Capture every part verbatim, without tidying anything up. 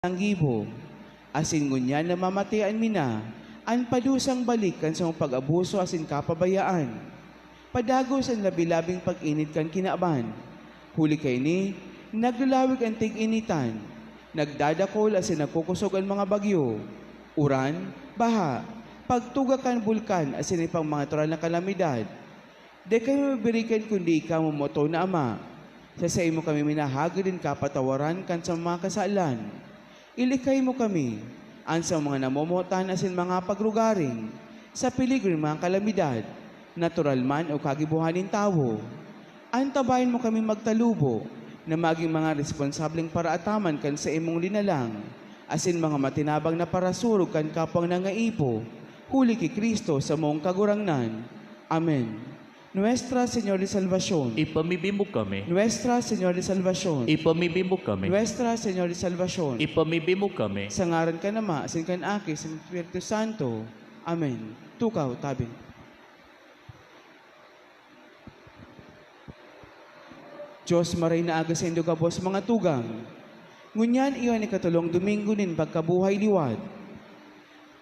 ang gibo, asin ngunyan namamatean mi na an padusang balik kan samong pag-abuso asin kapabayaan. Padagos an labi-labing pag-init kan kinaban. Huli kaini, naglalawig an tig-initan, nagdadakol asin nagkukosog an mga bagyo, uran, baha, pagtuga kan bulkan asin iba pang mga natural na kalamidad. Dai kami mabirikan kundi ika, mamoton na Ama. Sa saimo kami minahagad nin kapatawaran kan sa mga kasalan. Ilikay mo kami, an sa mga namomotan asin mga pagrugaring, sa peligro nin mga kalamidad, natural man o kagibohan nin tawo. Antabayan mo kami magtalubo na magin mga responsableng paraataman kan saimong linalang, asin mga matinabang na parasurog kan kapwang nangaipo, huli ki Cristo samong Kagurangnan. Amen. Nuestra Señor de Salvacion. Ipamibi mo kami. Nuestra Señor de Salvacion. Ipamibi mo kami. Nuestra Señor de Salvacion. Ipamibi mo kami. Sa ngaran kan Ama, asin kan Aki, asin kan Espiritu Santo. Amen. Tukaw, tabi. Dios, maray na aga saindo gabos, mga tugang. Ngunyan iyo an ikatolong Domingo nin pagkabuhay liwat.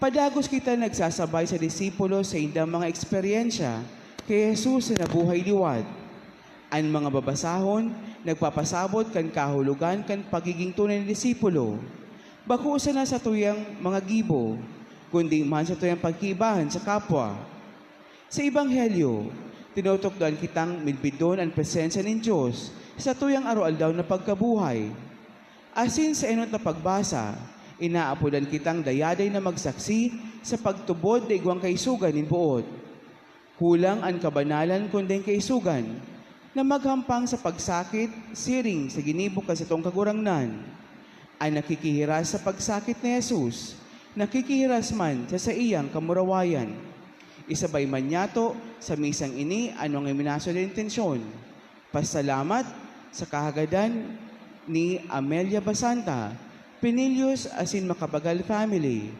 Padagos kita nagsasabay sa disipulo sa indang mga eksperyensya ki Jesus na nabuhay liwat. An mga babasahon nagpapasabot kan kahulogan kan pagiging tunay na disipulo. Bako sana sa tuyang mga gibo, kundi man sa tuyang pagkiibahan sa kapwa. Sa Ebanghelyo, tinutukdoan kitang midbidon an presensya nin Dios sa tuyang aroaldaw na pagkabuhay. Asin sa enot na pagbasa, inaapodan kitang dayaday na magsaksi sa pagtubod na igwang kaisogan nin boot. Kulang an kabanalan kun daing kaisogan na maghampang sa pagsakit siring sa ginibo kan satong Kagurangnan. An nakikihiras sa pagsakit ni Jesus, nakikihiras man sa saiyang kamurawayan. Isabay man niyato sa misang ini an mga minasod na intensyon. Pasalamat sa kahagadan ni Amelia Basanta, Pinillos asin Macapagal family,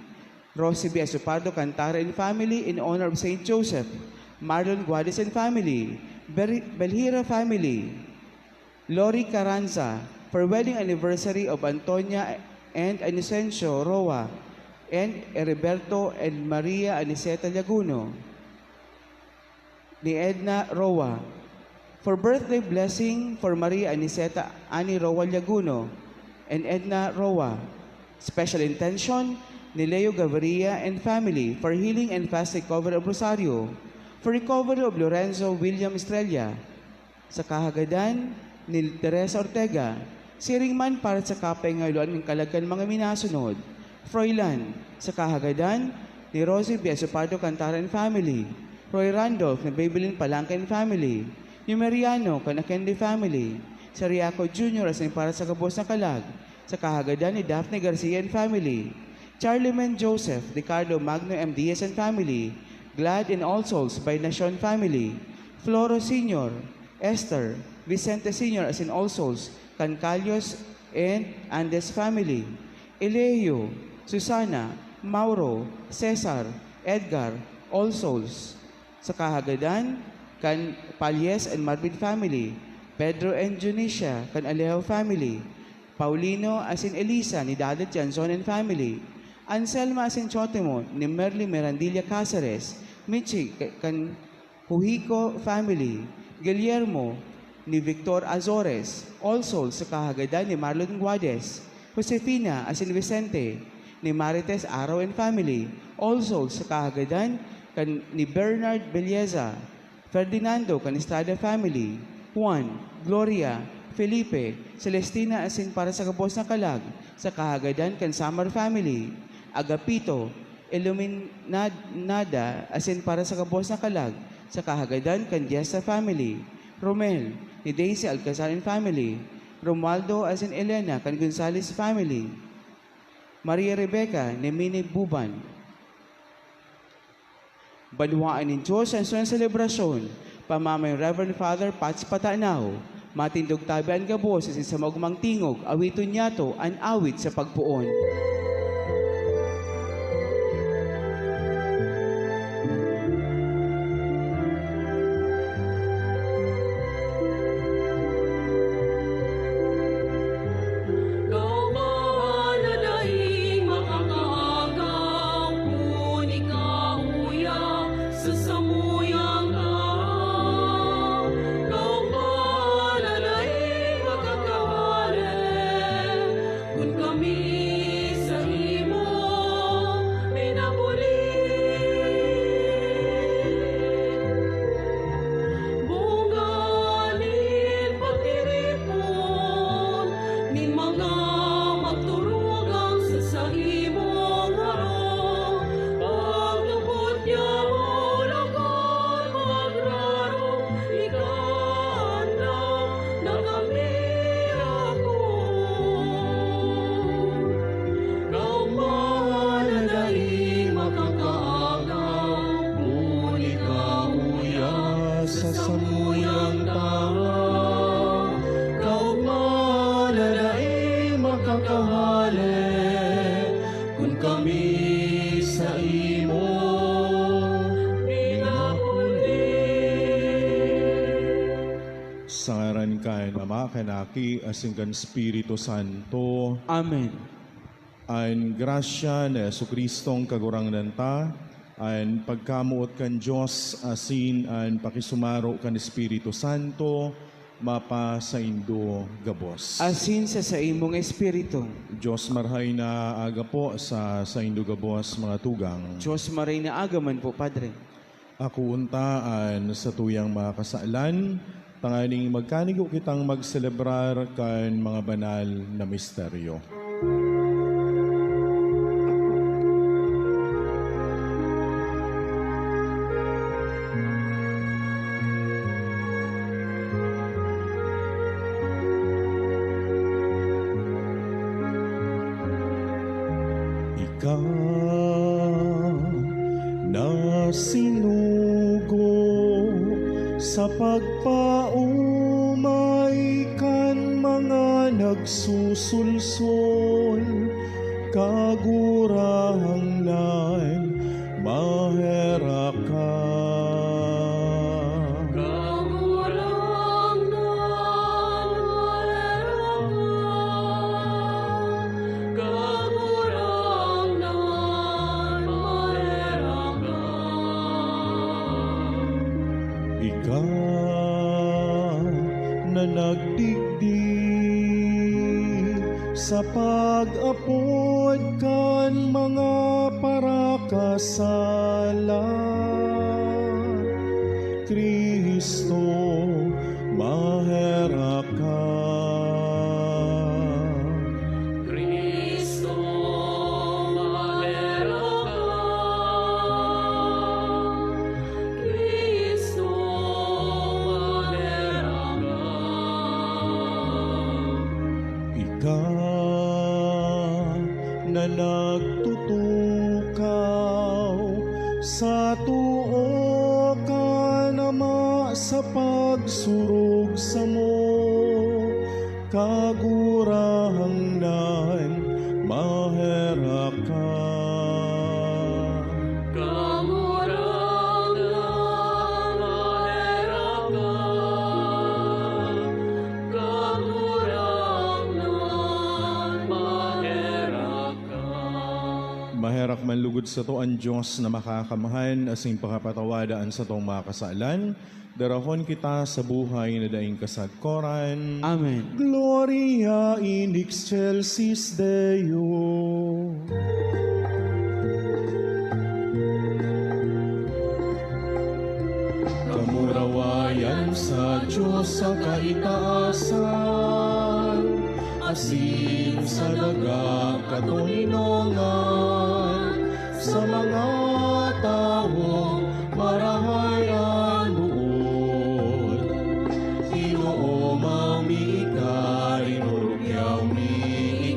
Rosie B. Asopardo Cantara and family in honor of Saint Joseph, Marlon Guades and family, Ber-, Belhira family, Lori Carranza, for wedding anniversary of Antonia and Inocencio Roa, and Heriberto and Maria Aniceta Llaguno, ni Edna Roa. For birthday blessing for Maria Aniceta Ani Roa Llaguno and Edna Roa. Special intention ni Leo Gaviria and family for healing and fast recovery of Rosario, for recovery of Lorenzo William Estrella, sa kahagadan ni Teresa Ortega, siring man para sa kapangayowan nin kalag kan mga minasunod, Froilan, sa kahagadan ni Rosie B. Asopardo Cantara and family, Roy Randolph ni Babylin Palangka and family, Numeriano kan Akende family, Sariaco Junior asin para sa gabos na kalag, sa kahagadan ni Daphne Garcia and family, Charlemen Joseph, Ricardo Magno M. Diaz and family, Glad and All Souls by Nacion family, Floro Senior, Esther, Vicente Senior asin All Souls, Cancalios and Andes family, Eligio, Susana, Mauro, Cesar, Edgar, All Souls, sa kahagadan kan Palles and Marvin family, Pedro and Dionisia kan Alejo family, Paulino asin Elisa ni Dadet Janzon and family, Anselma asin Chotimo ni Merly Mirandilla Caceres, Michi ka-, kan Hujico family, Guillermo ni Victor Azores, All Souls sa kahagadan ni Marlon Guades, Josefina asin Vicente ni Marites Araw and family, All Souls sa kahagadan kan ni Bernard Belleza, Ferdinando kan Estrada family, Juan, Gloria, Felipe, Celestina asin para sa gabos na kalag sa kahagadan kan Samar family, Agapito, Iluminada asin para sa gabos na kalag sa kahagadan kan Diesta family, Romel, ni Daisy Alcazar and family, Romualdo asin Elena kan Gonzales family, Maria Rebecca ni Mini Buban. Banwaan nin Diyos an suyang selebrasyon, pamamayo ni Reverend Father Pats Patanaw. Matindog tabi an gabos asin sa maogmang tingog, awiton niyato an awit sa pagpoon. Mi saimo minapuli. Bunga nin pagtiripon nin mga magturugang sa saimong harong. Paglubot niya, ulog kan magrarong, ika an na kami ako. Kaogma na daing makakaagaw, huli ka uya sa samuyang tahaw. Kaogma na daing makakahale, kun kami saimo pinapuli. Sa ngaran kan Ama, kan Aki, asin kan Espiritu Santo. Amen. An grasya ni Jesu-Cristong Kagurangnan ta, an pagkamoot kan Dios, asin an pakisumaro kan Espiritu Santo, mapasaindo gabos. Asin sa saimong espiritu. Dios, marahay na aga po sa saindo gabos, mga tugang. Dios, marahay na aga man po, Padre. Akoon ta an satuyang mga kasalan, tanganing magkanigo kitang magselebrar kan mga banal na misteryo. Ika na sinugo sa pagpaomay kan mga nagsusulsol, Kagurangnan, maherak ka. Kagurangnan, maherak ka. Kagurangnan, maherak ka. Ika na nagdigdi sa pag-apod kan mga parakasala, Cristo, maherak ka. Cristo, maherak ka. Cristo, maherak ka. Ika na nagtutukaw sa too kan Ama sa pagsurog samo, Kagurangnan, maherak ka. Kagurangnan, maherak ka. Kagurangnan, maherak ka. Maherak man lugod sato an Dios na Makakamhan, asin pakapatawada an satong mga kasalan, darahon kita sa buhay na daing kasagkoran. Amen. Gloria in excelsis Deo. Kamurawayan sa Dios sa kaitaasan, asin sa daga katoninongan, sa mga tawong marahay an boot. Inooma mi ika, inurukyaw mi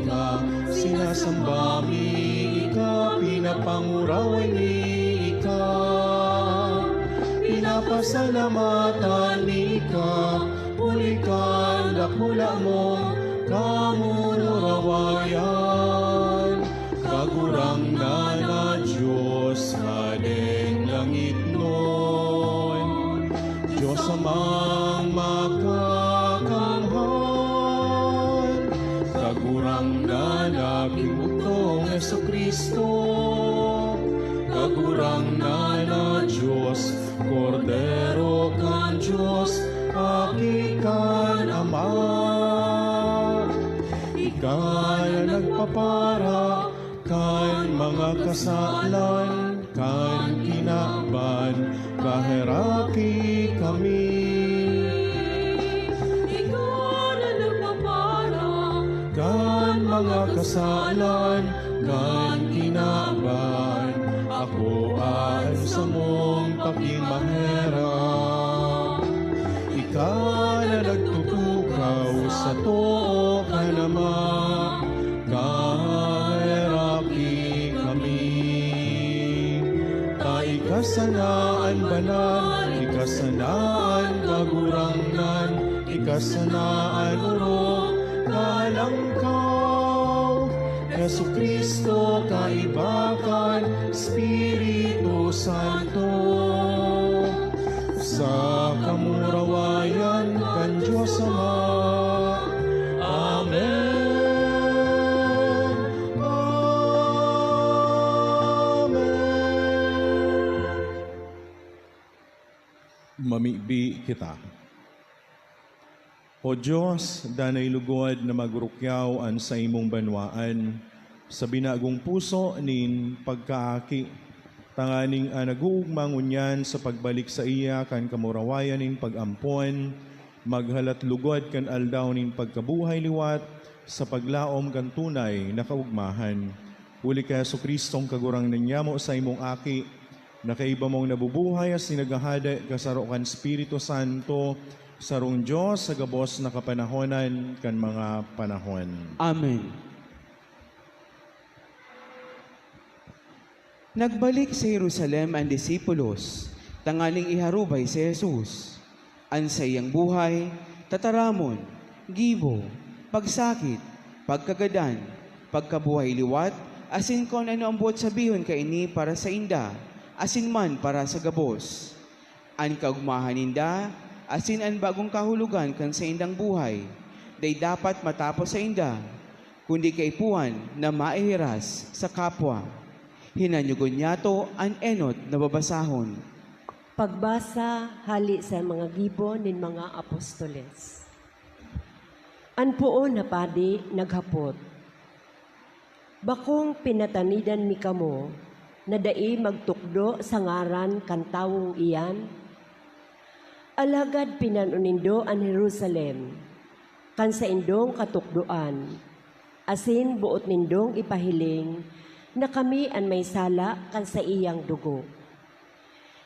ika, sinasamba mi ika, pinapanguraway mi ika, pinapasalamatan mi ika, huli kan dakula mong kamurawayan. Kagurangnan na Dios, Hadeng langitnon, Dios Amang Makakamhan, Kagurangnan na Aki mong Jesu-Cristo, Kagurangnan na Dios, Kordero kan Dios, Aki kan Ama. Ika na papara kan mga kasalan kan kinaban, kaheraki kami. Ikaw na nagpapara kan mga kasalan kan kinaban, ako an samong pakimaherak. Ika na nagtutukaw sa too kan Ama, kaheraki kami. Ta ika sana an banal, ika sana an kagurangnan, ika sana an orog na alangkaw. Jesu-Cristo, kaiba kan Espiritu Santo, sa kamurawayan kan Dios Ama. Amen. Amen. Mamibi kita. O Dios, danay lugod na magrukyaw an saimong banwaan sa binagong puso nin pagkaaki, tanganing an nag-oogma ngunyan sa pagbalik saiya kan kamurawayan nin pag-ampon, maghalat lugod kan aldaw nin pagkabuhay liwat sa paglaom kan tunay na kaogmahan. Huli ki Jesu-Cristong Kagurangnan nyamo, saimong Aki, na kaiba mong nabubuhay asin naghahade kasaro kan Espiritu Santo, sarong Dios sa gabos na kapanahonan kan mga panahon. Amen. Nagbalik sa Jerusalem an disipulos tanganing iharubay si Jesus. An saiyang buhay, tataramon, gibo, pagsakit, pagkagadan, pagkabuhay liwat, asin kun ano an boot sabihon kaini para sainda, asin man para sa gabos. An kaogmahan ninda, asin an bagong kahulogan kan saindang buhay, dai dapat matapos sainda, kundi kaipuhan na maihiras sa kapwa. Hinanyogon nyato an enot na babasahon. Pagbasa hale sa mga gibo nin mga apostoles. An poon na padi naghapot, "Bakong pinatanidan mi kamo na dai magtukdo sa ngaran kan tawong iyan? Alagad pinano nindo an Jerusalem kan saindong katukdoan, asin boot nindong ipahiling na kami an may sala kan saiyang dugo."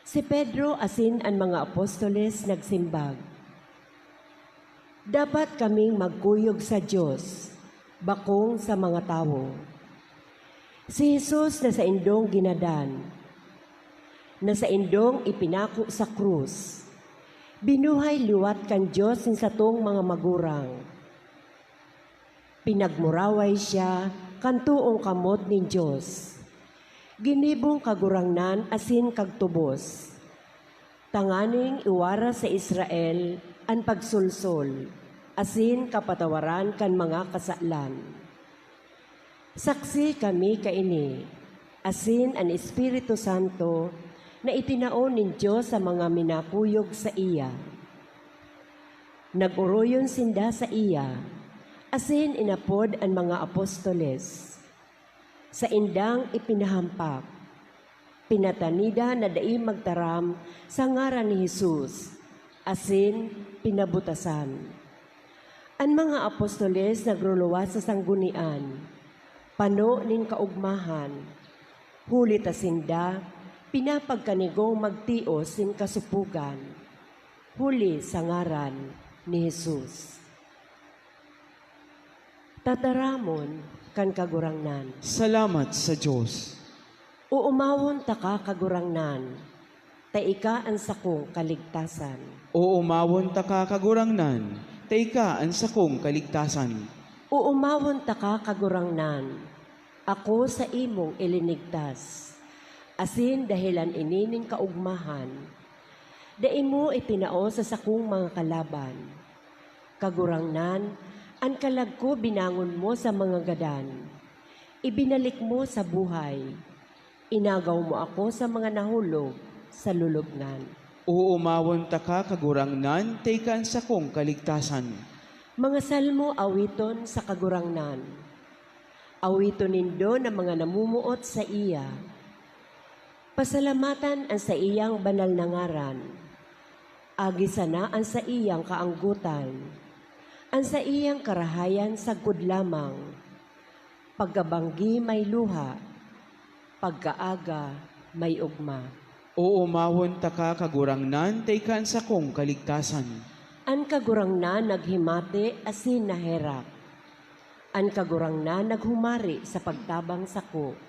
Si Pedro asin an mga apostoles nagsimbag, "Dapat kaming magkuyog sa Dios, bakong sa mga tawo. Si Jesus na saindong ginadan, na saindong ipinako sa krus, binuhay liwat kan Dios nin satong mga magurang. Pinagmuraway siya kan toong kamot nin Dios. Ginibong Kagurangnan asin Kagtubos, tanganing iwaras sa Israel an pagsolsol asin kapatawaran kan mga kasalan. Saksi kami kaini, asin an Espiritu Santo na itinao nin Dios sa mga minakuyog saiya." Nag-oroyon sinda saiya, asin inapod an mga apostoles. Saindang ipinahampak, pinatanida na dai magtaram sa ngaran ni Jesus, asin pinabutasan. An mga apostoles nagruluwas sa sanggunian, pano nin kaogmahan, huli ta sinda pinapagkanigong magtios nin kasopogan, huli sa ngaran ni Jesus. Tataramon kan Kagurangnan. Salamat sa Dios. Oomawon taka, Kagurangnan, ta ika an sakong kaligtasan. Oomawon taka, Kagurangnan, ta ika an sakong kaligtasan. Oomawon taka, Kagurangnan, ako sa imong ilinigtas, asin dahelan ini nin kaogmahan, dai mo itinao sa sakong mga kalaban. Kagurangnan, an kalag ko binangon mo sa mga gadan. Ibinalik mo sa buhay. Inagaw mo ako sa mga nahulog sa lulubngan. Oomawon taka, Kagurangnan, ta ika an sakong kaligtasan. Mga salmo awiton sa Kagurangnan. Awiton nindo na mga namumuot saiya. Pasalamatan an saiyang banal na ngaran. Agi sana an saiyang kaanggotan. An saiyang karahayan sagkod lamang. Pagkabanggi may luha, pagkaaga may ugma. Oomawon taka, Kagurangnan, ta ika an sakong kaligtasan. An Kagurangnan naghimati asin naherak. An Kagurangnan naghumari sa pagtabang sako.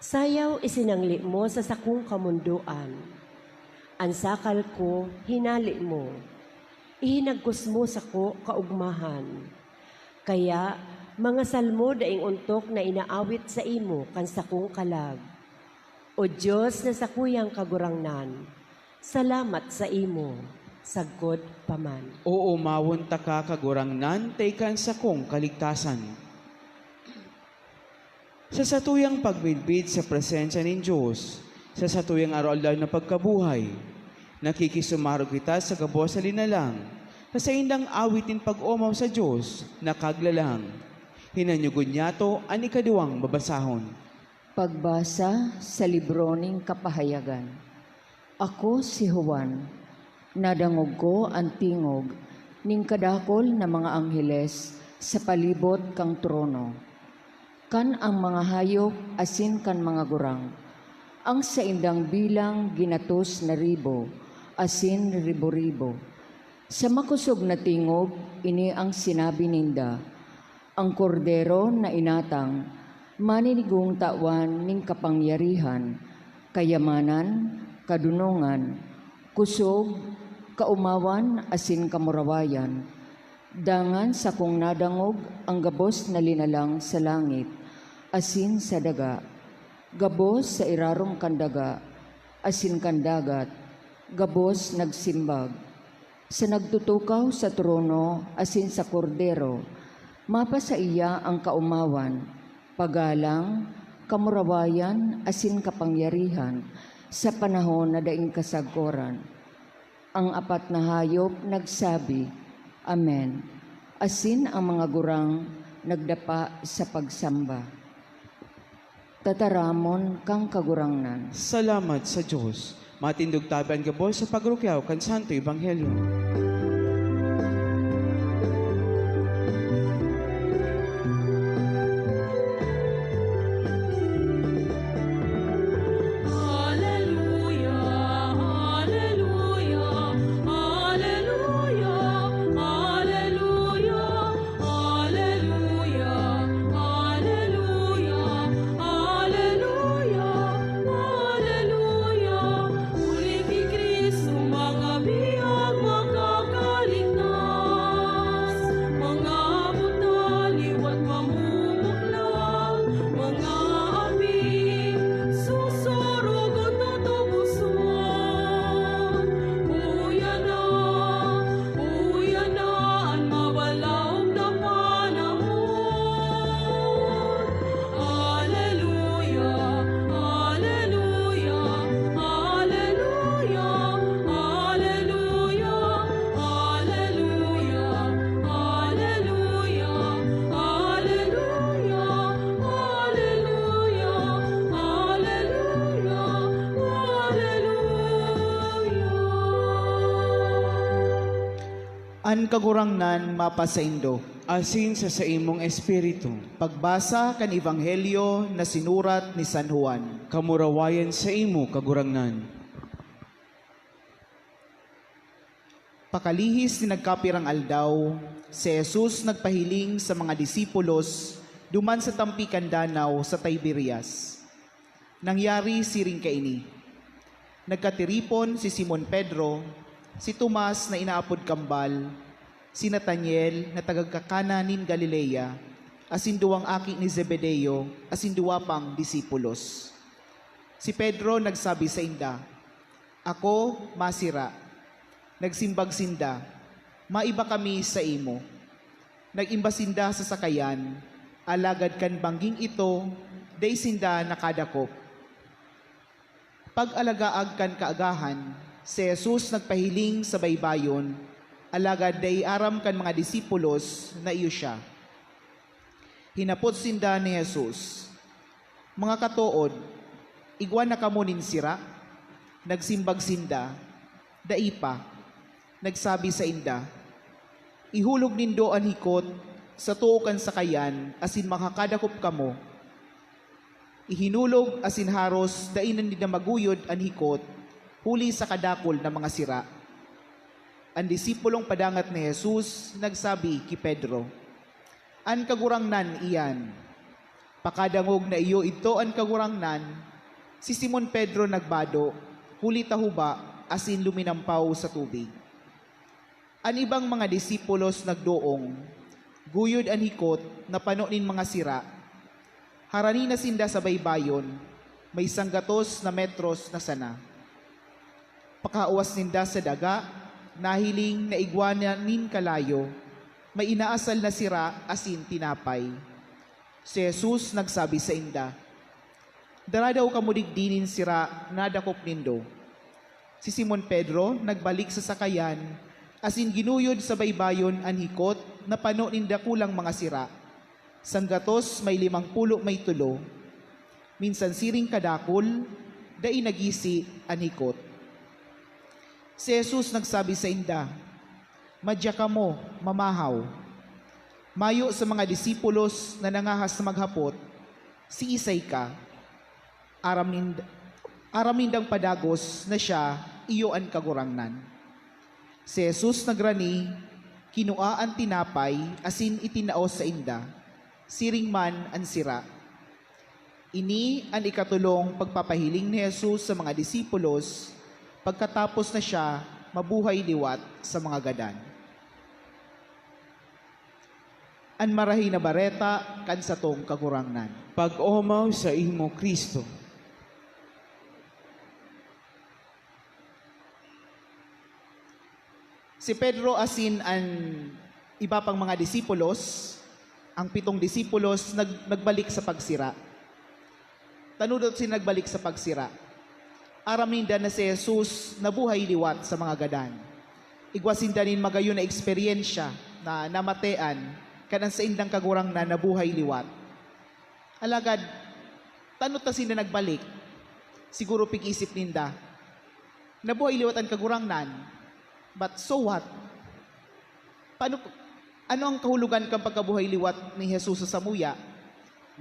Sayaw isinangli mo sa sakong kamondoan. An sakal ko hinale mo. Ihinagkos mo sako kaugmahan. Kaya, mga salmo daing ontok na inaawit saimo kan sakong kalag. O Dios na sakuyang Kagurangnan, salamat saimo, sagkod pa man. Oomawon taka, Kagurangnan, ta ika an sakong kaligtasan. Sa satuyang pagmidbid sa presensya nin Dios, sa satuyang araw-aldaw na pagkabuhay, nakikisumarog kita sa gabos na linalang, sa saindang awit nin pag-omaw sa Dios na kaglalang. Hinanyogon niyato an ikaduwang babasahon. Pagbasa sa libro nin Kapahayagan. Ako si Juan. Nadangog ko an tingog nin kadakul na mga angheles sa palibot kan trono, kan ang mga hayop asin kan mga gurang. Ang saindang bilang ginatos na ribo asin ribo-ribo. Sa makosog na tingog, ini ang sinabi ninda, "An Kordero na inatang maninigong tawan nin kapangyarihan, kayamanan, kadonongan, kosog, kaomawan asin kamurawayan." Dangan sakong nadangog an gabos na linalang sa langit asin sa daga, gabos sa irarom kan daga asin kan dagat, gabos nagsimbag, sa nagtutukaw sa trono asin sa Kordero, "Mapasaiya an kaomawan, pagalang, kamurawayan asin kapangyarihan sa panahon na daing kasagkoran." Ang apat na hayop nagsabi, "Amen," asin ang mga gurang nagdapa sa pagsamba. Tataramon kan Kagurangnan. Salamat sa Dios. Matindog tabi an gabos sa pagrukyaw kan Santo Ebanghelyo. Aleluya, aleluya, aleluya, aleluya. Aleluya, aleluya, aleluya, aleluya. Huli ki Cristo, mga biag makakaligtas, mga buta liwat mamumuklang, mga api susurugon tutubuson. Uya na, uya na an mabalaog na panahon. Aleluya, aleluya, aleluya, aleluya, aleluya, aleluya, aleluya, aleluya, aleluya, aleluya. An Kagurangnan mapasaindo. Asin sa saimong espiritu. Pagbasa kan Ebanghelyo na sinurat ni San Juan. Kamurawayan saimo, Kagurangnan. Pakalihis nin nagkapirang aldaw, si Jesus nagpahiling sa mga disipulos duman sa tampi kan danaw sa Tiberias. Nangyari siring kaini. Nagkatiripon si Simon Pedro, si Tomas na inaapod Kambal, si Nataniel na taga Cana nin Galilea, asin duwang aki ni Zebedeo, asin duwa pang disipulos. Si Pedro nagsabi sainda, "Ako masira." Nagsimbag sinda, "Maiba kami saimo." Nag-imba sinda sa sakayan, alagad kan bangging ito, dai sinda nakadakop. Pag-alagaag kan kaagahan, si Jesus nagpahiling sa baybayon, alagad dai aram kan mga disipulos na iyo siya. Hinapot sinda ni Jesus, "Mga katood, igwa na kamo nin sira?" Nagsimbag sinda, "Dai pa." Nagsabi sainda, "Ihulog nindo an hikot sa too kan sakayan asin makakadakop kamo." Ihinulog asin haros dai na ninda maguyod an hikot huli sa kadakul na mga sira. An disipulong padangat ni Jesus nagsabi ki Pedro, "An Kagurangnan iyan." Pakadangog na iyo idto an Kagurangnan, si Simon Pedro nagbado, huli ta huba, asin luminampaw sa tubig. An ibang mga disipulos nagdoong, guyod an hikot na pano nin mga sira. Harani na sinda sa baybayon, may sanggatos na metros na sana. Pakahuwas ninda sa daga, nahiling na igwa na nin kalayo, may inaasal na sira asin tinapay. Si Jesus nagsabi sainda, "Dara daw kamo digdi nin sira na dakop nindo." Si Simon Pedro nagbalik sa sakayan asin ginuyod sa baybayon an hikot na pano nin dakulang mga sira. Sanggatos may limang pulo may tolo. Minsan siring kadakul, dai nagisi an hikot. Si Jesus nagsabi sainda, "Madya kamo, mamahaw." Mayo sa mga disipulos na nangahas na maghapot, "Siisay ka?" Aram nind-, aram nindang padagos na siya iyo an Kagurangnan. Si Jesus nagrani, kinua an tinapay asin itinao sainda, siring man an sira. Ini an ikatolong pagpapahiling ni Jesus sa mga disipulos pagkatapos na siya mabuhay liwat sa mga gadan. An Marahay na Bareta kan satong Kagurangnan. Pag-omaw saimo, Cristo. Si Pedro asin an iba pang mga disipulos, ang pitong disipulos, nag-, nagbalik sa pagsira. Tano daw sinda nagbalik sa pagsira? Aram ninda na si Jesus nabuhay liwat sa mga gadan. Igwa sinda nin magayon na eksperyensya na namatean kan an saindang Kagurangnan nabuhay liwat. Alagad, tano ta sinda nagbalik? Siguro pig-isip ninda, "Nabuhay liwat an Kagurangnan, but so what? Paano, ano ang kahulogan kan pagkabuhay liwat ni Jesus sa samuya?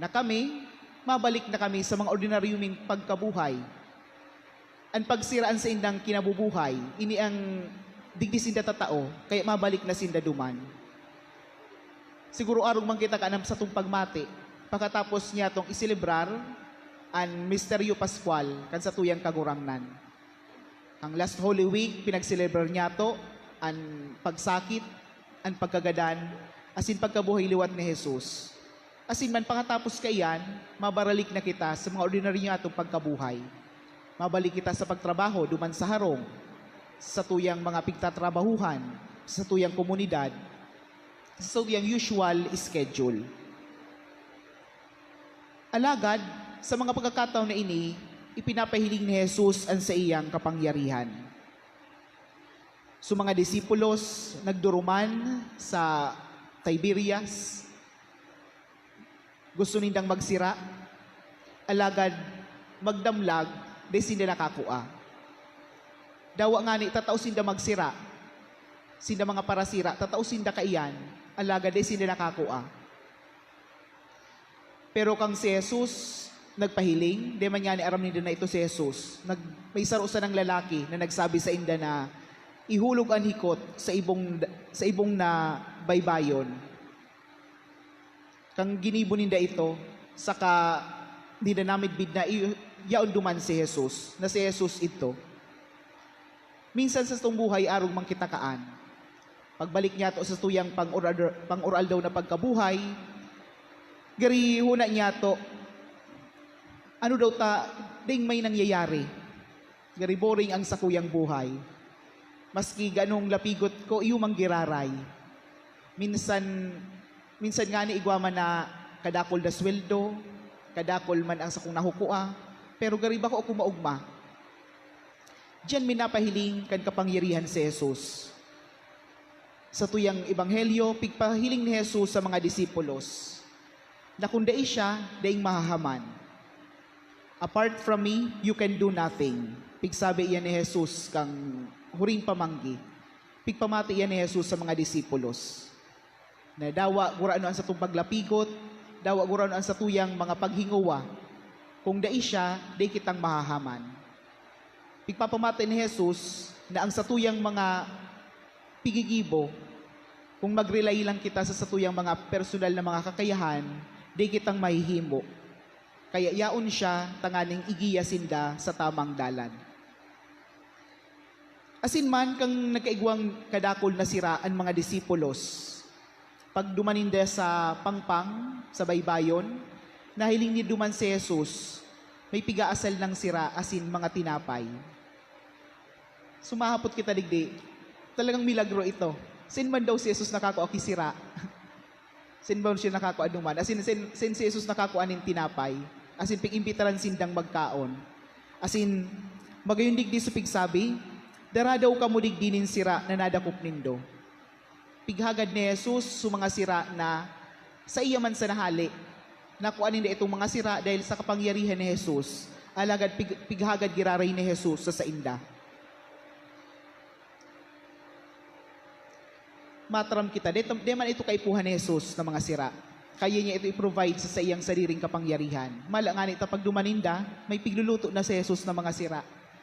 Na kami, mabalik na kami sa mga ordinaryo ming pagkabuhay." An pagsira an saindang kinabubuhay, ini ang digdi sinda tatao, kaya mabalik na sinda duman. Siguro arog man kita kan satong pagmati, pakatapos niyatong iselebrar an Misteryo Paskwal kan satuyang Kagurangnan. Kan last Holy Week, pinagselebrar niyato an pagsakit, an pagkagadan, asin pagkabuhay liwat ni Jesus. Asin man pakatapos kaiyan, mabaralik na kita sa mga ordinaryo niyatong pagkabuhay. Mabalik kita sa pagtrabaho duman sa harong, sa satuyang mga pigtatrabahuhan, sa satuyang komunidad, sa satuyang usual schedule. Alagad, sa mga pagkakataon na ini, ipinapahiling ni Jesus an saiyang kapangyarihan. So, mga disipulos nagduruman sa Tiberias. Gusto nindang magsira, alagad magdamlag, dai sinda nakakua. Dawa ngani, tatao sinda magsira, sinda mga parasira, tatao sinda kaiyan, alagad dai sinda nakakua. Pero kan si Jesus nagpahiling, di man ngani aram ninda na ito si Jesus. Nag-, may saro sanang lalaki na nagsabi sainda na ihulog an hikot sa ibong, sa ibong na baybayon. Kan ginibo ninda ito, saka ninda namidbid na i-, yaon duman si Jesus, na si Jesus idto. Minsan sa satong buhay, arog man kita kaan. Pagbalik niyato sa satuyang pang-oral-, pang-oraldaw na pagkabuhay, gari huna niyato, "Ano daw ta, ding may nangyayari? Gari boring ang sakuyang buhay. Maski ganong lapigot ko, iyo mang giraray. Minsan, minsan ngani igwa man na kadakul na sweldo, kadakul man ang sakong nahukua, pero gari bako ako maogma." Diyan minapahiling kan kapangyarihan si Jesus. Sa tuyang ebanghelyo, pigpahiling ni Jesus sa mga disipulos, na kung dai siya, daing mahahaman. "Apart from me, you can do nothing." Pigsabi iyan ni Jesus kan huring pamanggi. Pigpamati iyan ni Jesus sa mga disipulos. Na dawa gurano an satong paglapigot, dawa gurano an satuyang mga paghingowa. Kung dai siya, dai kitang mahahaman. Pigpapamati ni Jesus na ang satuyang mga pigigibo, kung mag-rely lang kita sa satuyang mga personal na mga kakayahan, di kitang mahihimo. Kaya yaon siya tanganing igiya sinda sa tamang dalan. Asin man, kan nagkaigwang kadakul na sira an mga disipulos, pagduman ninda sa pangpang, sa baybayon, nahiling ninda duman si Jesus, may pigaasal nang sira asin mga tinapay. Sumahapot kita digdi, talagang milagro ito. Sain man daw si Jesus nakakua ki sira? Sain ba siya nakakua duman? Asin, sain, sain si Jesus nakakua nin tinapay? Asin pig-imbitaran sindang magkaon. Asin, magayon digdi sa pigsabi, "Dara daw kamo digdi nin sira na nadakop nindo." Pighagad ni Jesus sa mga sira na saiya man sana hale. Nakua ninda itong mga sira dahil sa kapangyarihan ni Jesus. Alagad pig-, pighagad giraray ni Jesus sa sainda. Mataram kita, di, di man ito kaipuhan ni Jesus na mga sira. Kaya niya ito i-provide sa saiyang sariring kapangyarihan. Mala ngani ta pagduman ninda, may pigluluto na si Jesus na mga sira.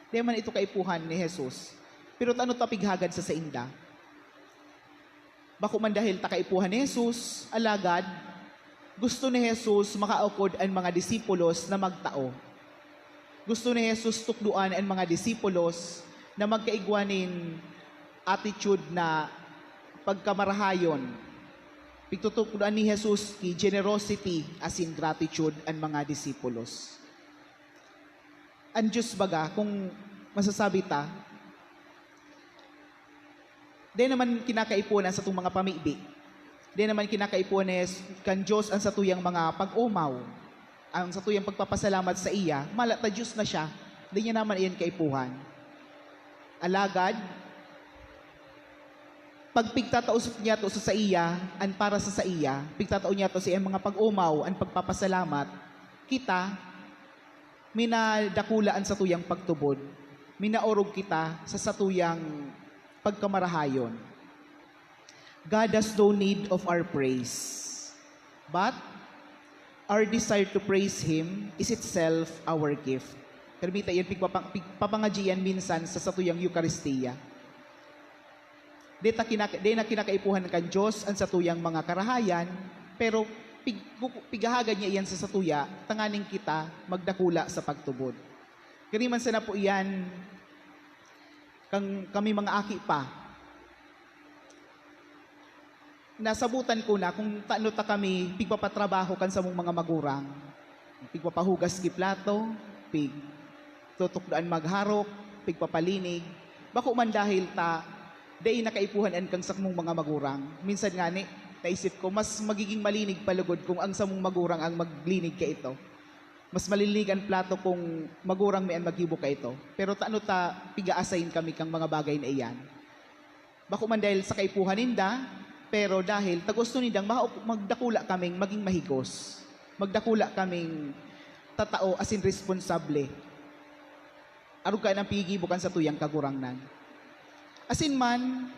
Di man ito kaipuhan ni Jesus. Pero tano ta pighagad sa sainda? Bako man dahil ta kaipuhan ni Jesus, alagad gusto ni Jesus makaukod an mga disipulos na magtao. Gusto ni Jesus tukdoan an mga disipulos na magkaigwa nin attitude na pagkamarahayon. Pigtutukdoan ni Jesus ki generosity asin gratitude an mga disipulos. An Dios baga, kung masasabi ta, di naman kinakaipuhan an satong mga pamibi. Di naman kinakaipuhan ni Jes-, kan Dios an satuyang mga pag-omaw, ang satuyang pagpapasalamat sa iya. Mala ta Dios na siya, di niya naman iyan kaipuhan. Alagad, pag pigtatao niyato sa saiya, an para sa saiya, pigtatao niyato sa iyang mga pag-omaw, an pagpapasalamat, kita, minadakula an satuyang pagtubod, minaorog kita sa satuyang pagkamarahayon. God has no need of our praise, but our desire to praise Him is itself our gift. Permita yan, pigpapa-, pigpapangadyi yan minsan sa satuyang Eukaristia. Di ta kinaka-, di na kinakaipuhan kan Dios an satuyang mga karahayan, pero pig-, pig-, pighahagad niya iyan sa satuya, tanganing kita magdakula sa pagtubod. Gani man sana po iyan, kan kami mga aki pa, nasabotan ko na kung tano ta kami pigpapatrabaho kan samong mga magurang. Pigpapahugas ki plato, pigtutukdoan magharok, pigpapalinig. Bako man dahil ta dai na kaipuhan an kan samong mga magurang. Minsan ngani, naisip ko, mas magiging malinig pa lugod kung ang samong magurang ang maglinig kaito. Mas malinig an plato kung magurang mi an maggibo kaito. Pero tano ta piga-assign kami kang mga bagay na iyan? Bako man dahil sa kaipuhan ninda, pero dahil ta gusto nindang maha-, magdakula kaming magin mahigos, magdakula kaming tatao asin responsable, arog kan an pigigibo kan satuyang Kagurangnan. Asin man,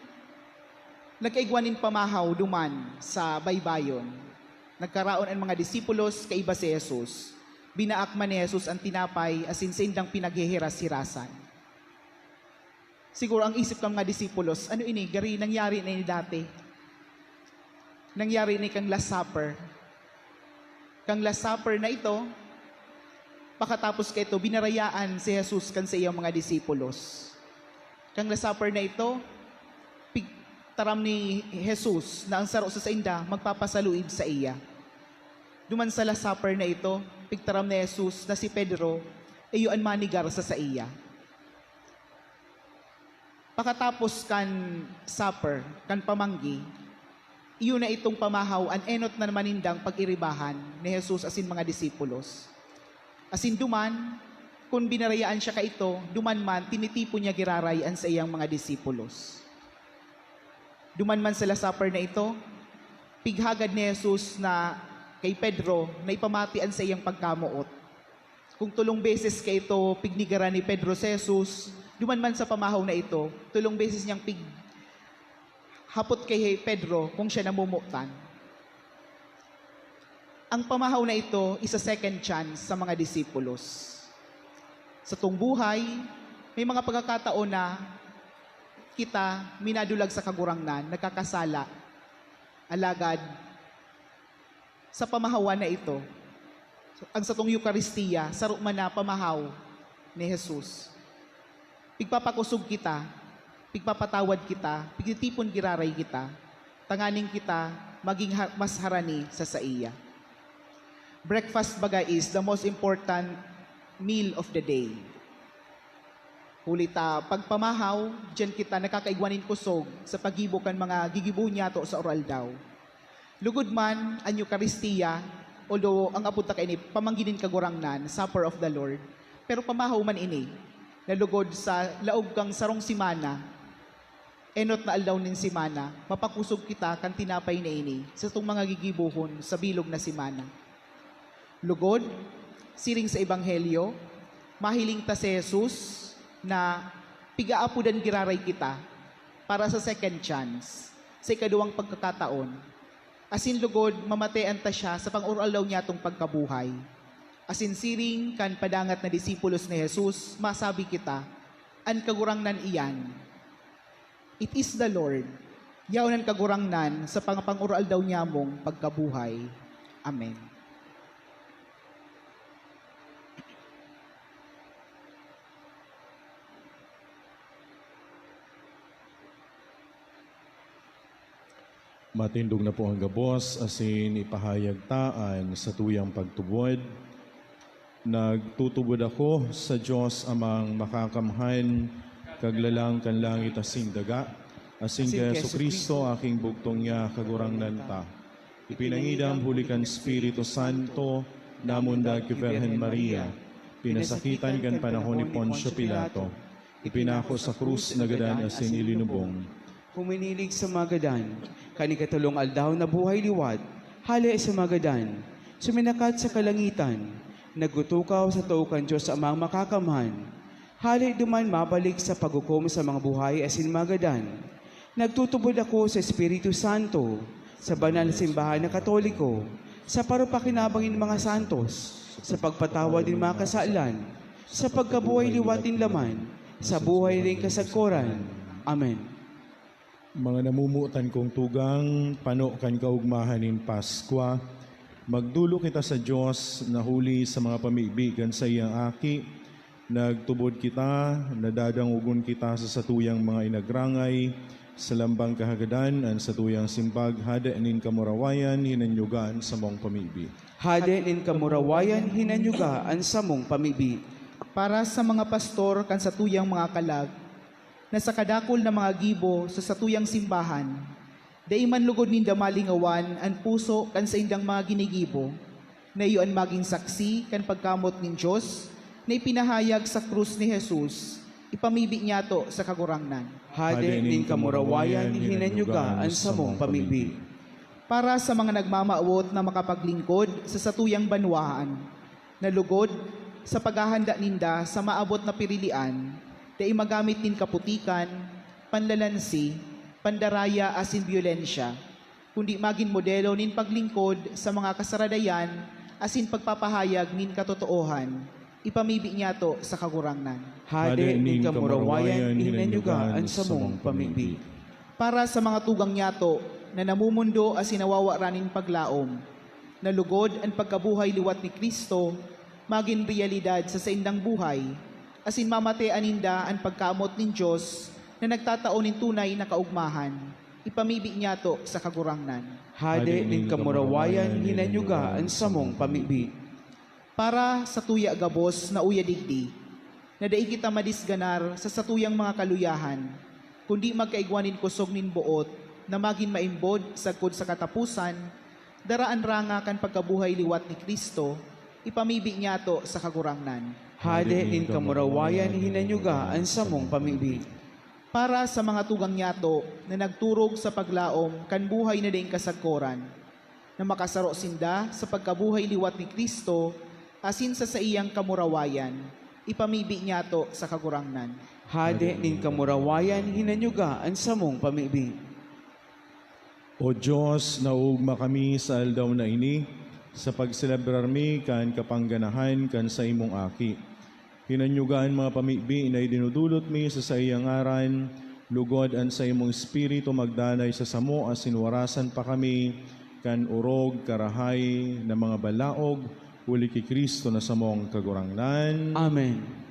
nagkaigwa nin pamahaw duman sa baybayon. Nagkaraon an mga disipulos kaiba si Jesus. Binaak man ni Jesus an tinapay asin saindang pinagheheras-herasan. Siguro ang isip kan mga disipulos, "Ano ini? Gari nangyari na ini dati. Nangyari ini kang Last Supper." Kang Last Supper na ito, pakatapos kaito, binarayaan si Jesus kan saiyang mga disipulos. Kang Last Supper na ito, pigtaram ni Jesus na ang saro sa sainda magpapasaluib saiya. Duman sa Last Supper na ito, pigtaram ni Jesus na si Pedro iyo an manegar sa saiya. Pakatapos kan supper, kan pamanggi, iyo na itong pamahaw an enot na naman nindang pag-iribahan ni Jesus asin mga disipulos. Asin duman, kun binarayaan siya kaito, duman man tinitipon niya giraray an saiyang mga disipulos. Duman man sa Last Supper na ito, pighagad ni Jesus na kay Pedro na ipamati an saiyang pagkamoot. Kung tolong beses kaito pignigaran ni Pedro si Jesus, duman man sa pamahaw na ito, tolong beses niyang pig-, hapot kay Pedro kung siya namomotan. Ang pamahaw na ito is a second chance sa mga disipulos. Satong buhay, may mga pagkakataon na kita minadulag sa Kagurangnan, nagkakasala. Alagad, sa pamahawan na ito, ang satong Eukaristia, saro man na pamahaw ni Jesus. Pigpapakosog kita, pigpapatawad kita, pigtitipon giraray kita, tanganing kita magin ha-, mas harani sa saiya. Breakfast baga is the most important meal of the day. Huli ta, pagpamahaw, diyan kita nakakaigwa nin kosog sa paggibo kan mga gigibohon niyato sa aroaldaw. Lugod man an Eukaristia, although ang apod ta kaini pamanggi nin Kagurangnan, Supper of the Lord, pero pamahaw man ini, na lugod sa laog kan sarong semana, enot na aldaw nin semana, mapakosog kita kan tinapay na ini satong mga gigibohon sa bilog na semana. Lugod, siring sa Ebanghelyo, mahiling ta si Jesus na pig-aapodan giraray kita para sa second chance, sa ikaduwang pagkakataon. Asin lugod, mamatean ta siya sa pang-aroaldaw niyatong pagkabuhay. Asin siring kan padangat na disipulos ni Jesus, masabi kita, "An Kagurangnan iyan." It is the Lord. Yaon an Kagurangnan sa pangapang-aroaldaw niyamong pagkabuhay. Amen. Matindog na po ang gabos, asin ipahayag ta an satuyang pagtubod. Nagtutubod ako sa Dios Amang Makakamhan, Kaglalang kan langit asin daga, asin ki Jesu-Cristo, aking bugtong niya, Kagurangnan ta. Ipinangidam huli kan Espiritu Santo, namundag ki Birhen Maria, pinasakitan kan panahon ni Poncio Pilato, ipinako sa krus, nagadan asin ilinubong. Huminilig sa mga gadan, kan ikatolong aldaw nabuhay liwat, hale sa mga gadan, suminakat sa kalangitan, nagtutukaw sa too kan Dios Amang Makakamhan. Hale duman mabalik sa paghukom sa mga buhay asin mga gadan. Nagtutubod ako sa Espiritu Santo, sa banal na simbahan na Katoliko, sa parupakinabang nin mga santos, sa pagpatawad nin mga kasalan, sa pagkabuhay liwat nin laman, sa buhay na daing kasagkoran. Amen. Mga namomotan kong tugang, pano kan kaogmahan nin Paskwa, magdolok kita sa Dios na huli sa mga pamibi kan saiyang Aki. Nagtubod kita, nadadangogon kita sa satuyang mga inagrangay, sa lambang kahagadan, an satuyang simbag, Hade nin kamurawayan, hinanyuga an samong pamibi. Hade nin kamurawayan, hinanyuga an samong pamibi. Para sa mga pastor kan satuyang mga kalag, na sa kadakul na mga gibo sa satuyang simbahan, dai man lugod ninda malingawan an puso kan saindang mga ginigibo, na iyo an magin saksi kan pagkamot nin Dios na ipinahayag sa krus ni Jesus, ipamibi niyato sa Kagurangnan. Hade nin kamurawayan, hinanyuga an samong pamibi. Para sa mga nagmamawot na makapaglingkod sa satuyang banwaan, na lugod sa paghahanda ninda sa maabot na pirilian, dai magamit nin kaputikan, panlalansi, pandaraya asin byolensya, kundi magin modelo nin paglingkod sa mga kasaradayan asin pagpapahayag nin katotoohan, ipamibi niyato sa Kagurangnan. Hade nin kamurawayan, hinanyuga an samong pamibi. Para sa mga tugang niyato na namumundo asin nawawaran nin paglaom, na lugod an pagkabuhay liwat ni Cristo magin realidad sa saindang buhay, asin mamatean ninda an pagkamoot nin Dios na nagtatao nin tunay na kaogmahan, ipamibi niyato sa Kagurangnan. Hade nin kamurawayan, hinanyuga an samong pamibi. Para sa tuya gabos na uya digdi, na dai kita madisganar sa satuyang mga kaluyahan, kundi magkaigwa nin kosog nin boot na magin maimbod sagkod sa kataposan, dara an ranga kan pagkabuhay liwat ni Cristo, ipamibi niyato sa Kagurangnan. Hade nin kamurawayan, hinanyuga an samong pamibi. Para sa mga tugang niyato na nagturog sa paglaom kan buhay na daing kasagkoran, na makasaro sinda sa pagkabuhay liwat ni Cristo asin sa saiyang kamurawayan, ipamibi niyato sa Kagurangnan. Hade nin kamurawayan, hinanyuga an samong pamibi. O Dios, naugma kami sa aldaw na ini sa pagselebrar mi kan kapangganahan kan saimong Aki. Hinanyuga an mga pamibi na idinudulot mi sa saiyang ngaran, lugod an saimong Espiritu magdanay sa samo asin warasan pa kami kan orog, karahay na mga balaog, huli ki Cristo na samong Kagurangnan. Amen.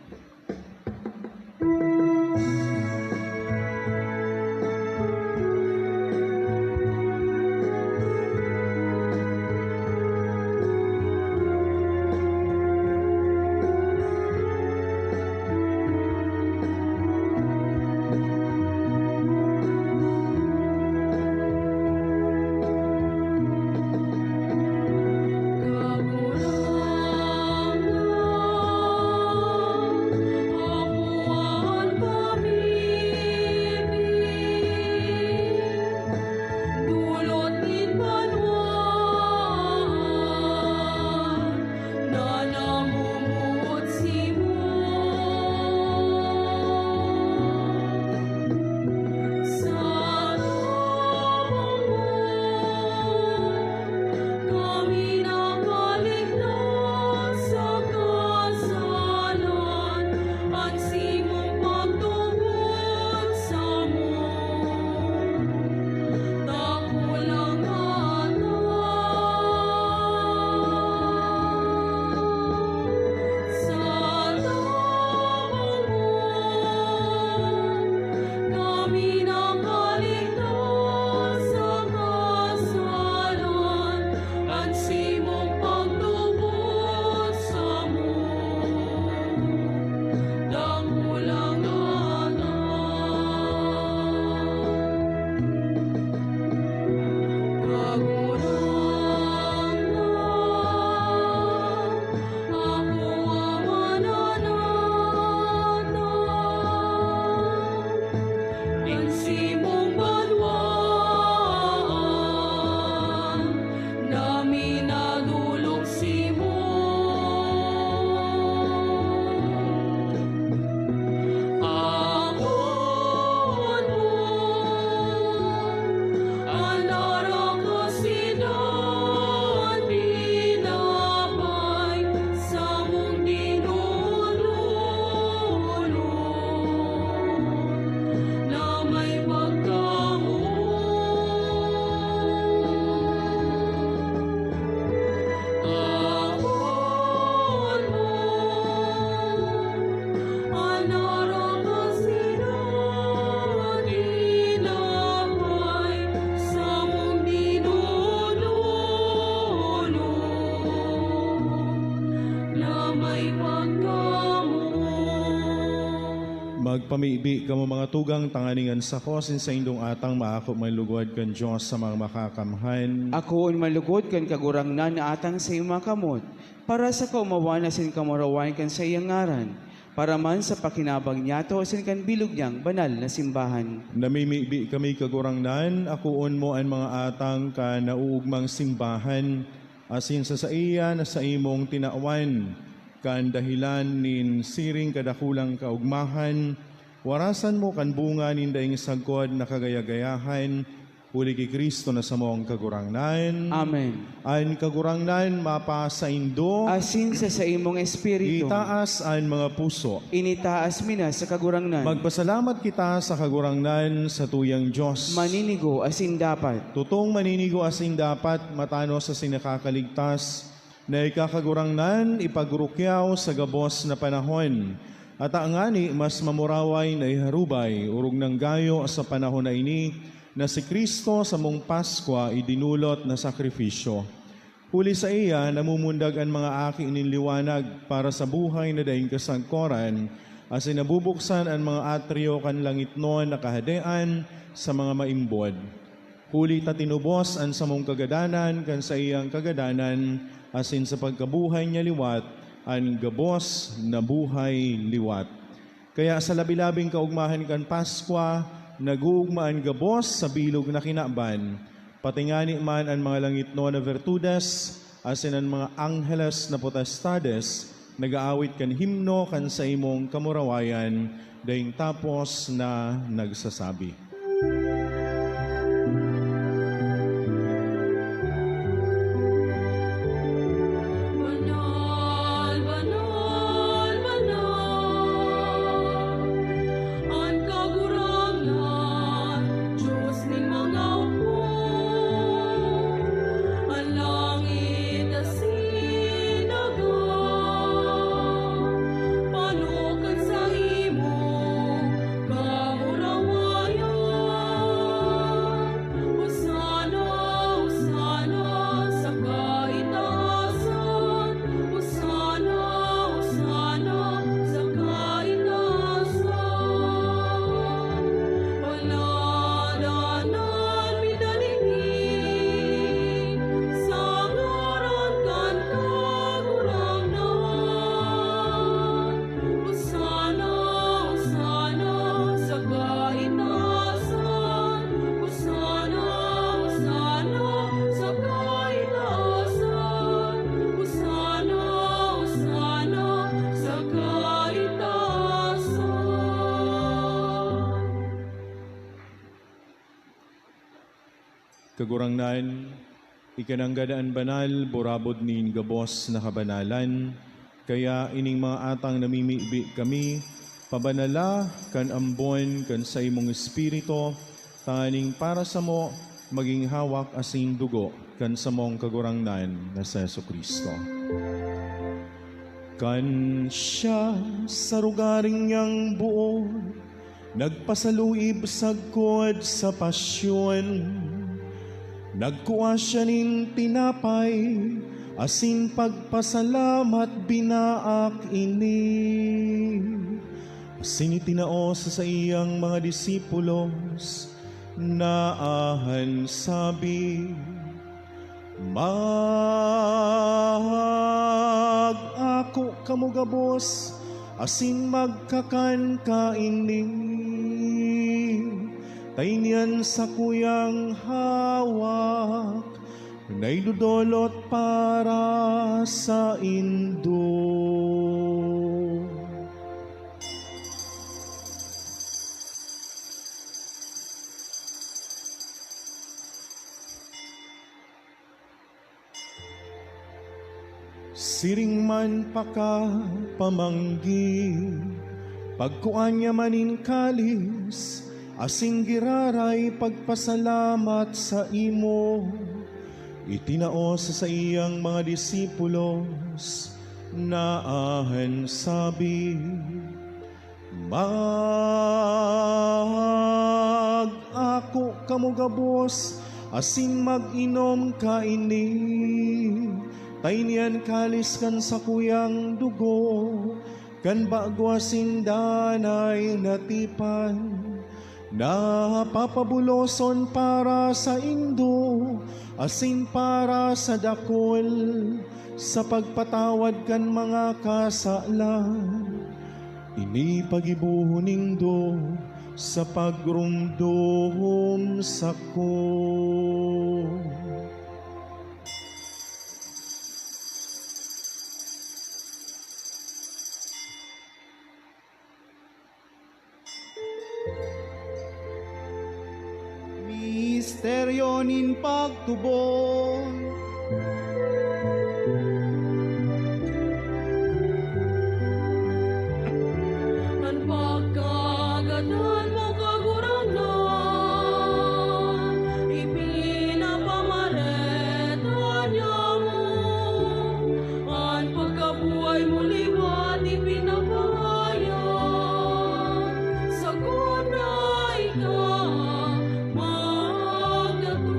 Magpamibi kamo, mga tugang, tanganing an sako asin saindong atang maako man lugod kan Dios sa mga makakamhan. Akoon man lugod kan Kagurangnan na atang sa iyo makamot, para sa kaomawan asin kamurawayan kan saiyang ngaran, para man sa pakinabang niyato asin kan bilog niyang banal na simbahan. Namimibi kami, Kagurangnan, akoon mo an mga atang kan nauugmang simbahan, asin sa saiya na saimong tinawan, kan dahelan nin siring kadakulang kaogmahan, warasan mo kan bunga nin daing sagkod na kagaya-gayahan, huli ki Cristo na samong Kagurangnan. Amen. An Kagurangnan mapasaindo. Asin sa saimong espiritu. Itaas an mga puso. Initaas mi na sa Kagurangnan. Magpasalamat kita sa Kagurangnan, sa tuyang Dios. Maninigo asin dapat. Totong maninigo asin dapat, matanos asin nakakaligtas, na ika, Kagurangnan, ipagrukyaw sa gabos na panahon. Ata ngani mas mamuraway na iharubay, orog nang gayo sa panahon na ini, na si Cristo samong Paskwa idinolot na sakrifisyo. Huli saiya, namumundag an mga aki nin liwanag para sa buhay na daing kasagkoran, asin nabubuksan an mga atriyo kan langitnon na kahadean sa mga maimbod. Huli ta tinubos an samong kagadanan kan saiyang kagadanan, asin sa pagkabuhay niya liwat, an gabos na buhay liwat. Kaya sa labi-labing kaogmahan kan Paskwa, nag-oogma an gabos sa bilog na kinaban. Pati ngani man an mga langitnon na virtudes asin an mga angheles na potestades nag-aawit kan himno kan saimong kamurawayan, daing tapos na nagsasabi, "Banal, banal, banal, an Kagurangnan, Dios nin mga hukbo. An langit asin daga panokan sa imo kamurawayan. Hosana, Hosana sa kaitaasan. Hosana, Hosana sa kaitaasan. Paladanan mi danini sa ngaran kan Kagurangnan. Hosana, Hosana sa kaitaasan. Hosana, Hosana sa kaitaasan. Hosana, Hosana sa kaitaasan." Kagurangnan, ika nanggad an banal, burabod nin gabos na kabanalan. Kaya ining mga atang namimibi kami, pabanala kan ambon kan saimong Espiritu, tanganing para samo magin hawak asin dugo kan samong Kagurangnan na si Jesu-Cristo. Kan siya sa rogaring niyang buo nagpasaluib sagkod sa pasyon, nagkua siya nin tinapay asin pagpasalamat, binaak ini asin itinao sa saiyang mga disipulos, na an sabi, "Mag-ako kamo gabos asin magkakan kaini, ta ini an sakuyang hawak na idodolot para saindo." Siring man pakapamanggi, pagkua niya man nin kalis, asin giraray pagpasalamat saimo, itinao sa saiyang mga disipulos, na an sabi, "Mag-ako kamo gabos asin mag-inom kaini, ta ini an kalis kan sakuyang dugo kan bago asin danay na tipan, na papabuloson para saindo asin para sa dakul sa pagpatawad kan mga kasalan. Ini paggibohon nindo sa pagromdom sako." Misteryo nin pagtubod. An pagkagadan mo, Kagurangnan, ipinapamareta niamo. An pagkabuhay mo liwat ipinapahayag, sagkod na ika magdatong.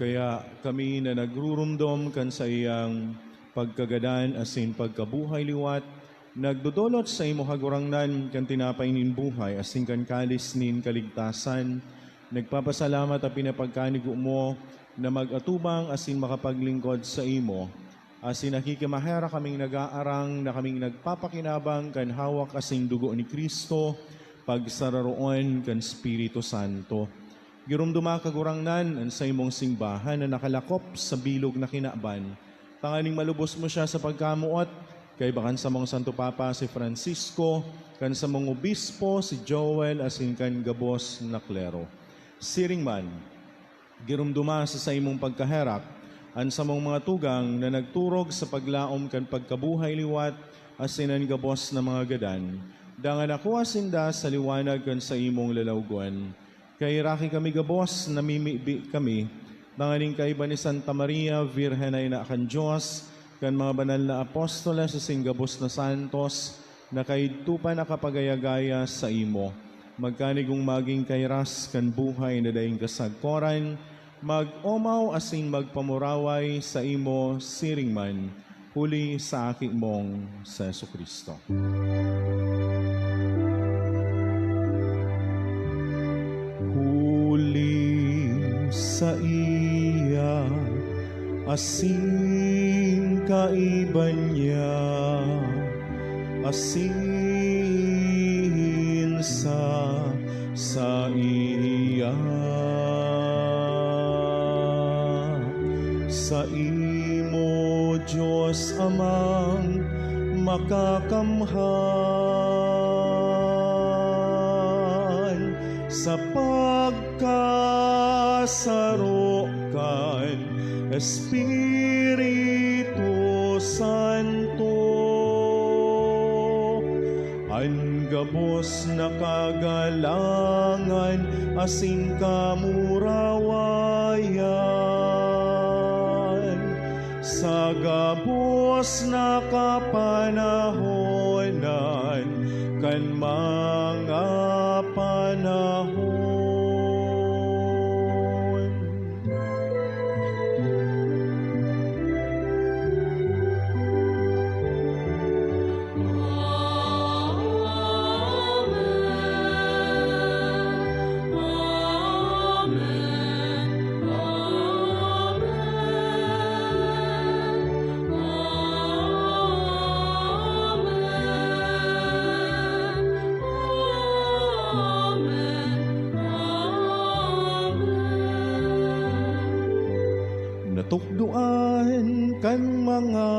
Kaya kami na nagrurumdom kan saiyang pagkagadan asin pagkabuhay liwat, nagdodolot saimo, Kagurangnan, kan tinapay nin buhay asin kan kalis nin kaligtasan. Nagpapasalamat ta pinapagkanigo mo na mag-atubang asin makapaglingkod saimo, asin nakikimaherak kaming nag-aarang na kaming nagpapakinabang kan hawak asin dugo ni Cristo, pagsararoon kan Espiritu Santo. Giromdoma, Kagurangnan, an saimong simbahan na nakalakop sa bilog na kinaban, tanganing malubos mo siya sa pagkamoot, kaiba kan samong Santo Papa si Francisco, kan samong obispo si Joel, asin kan gabos na klero. Siring man, giromdoma sa saimong pagkaherak an samong mga tugang na nagturog sa paglaom kan pagkabuhay liwat asin an gabos na mga gadan, dangan akoa sinda sa liwanag kan saimong lalawgon. Kaheraki kami gabos, namimibi kami, tanganing kaiba ni Santa Maria, Birhen na ina kan Dios, kan mga banal na apostoles asin gabos na santos, na kaidto pa nakapagaya-gaya saimo, magkanigong magin kairas kan buhay na daing kasagkoran, mag-omaw asin magpamuraway saimo siring man, huli sa Aki mong si Jesu-Cristo. Huli saiya, asin kaiba niya, asin sa saiya. Saimo, Dios Amang makakamhan, sa pagkasaro kan Espiritu Santo, an gabos na kagalangan asin kamurawayan, sa gabos na kapanahonan kan mga panahon. Natukdoan kan mga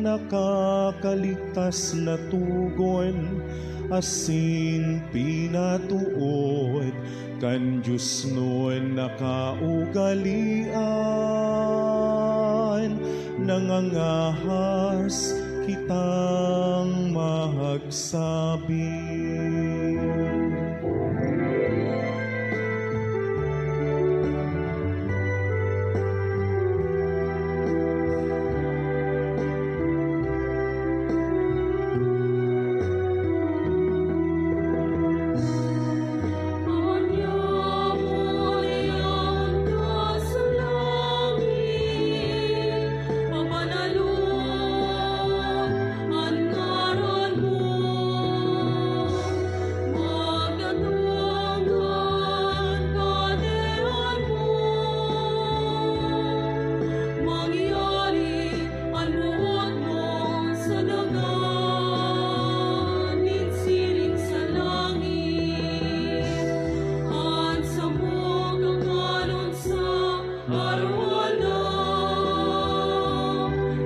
nakakaligtas na tugon asin pinatuod kan diosnon na kaugalean, nangangahas kitang mag- sabi. Mabanalon an ngaran mo, magdatong an kahadean mo, mangyari an boot mo sa daga nin siring sa langit. An samong kakanon sa Arwana,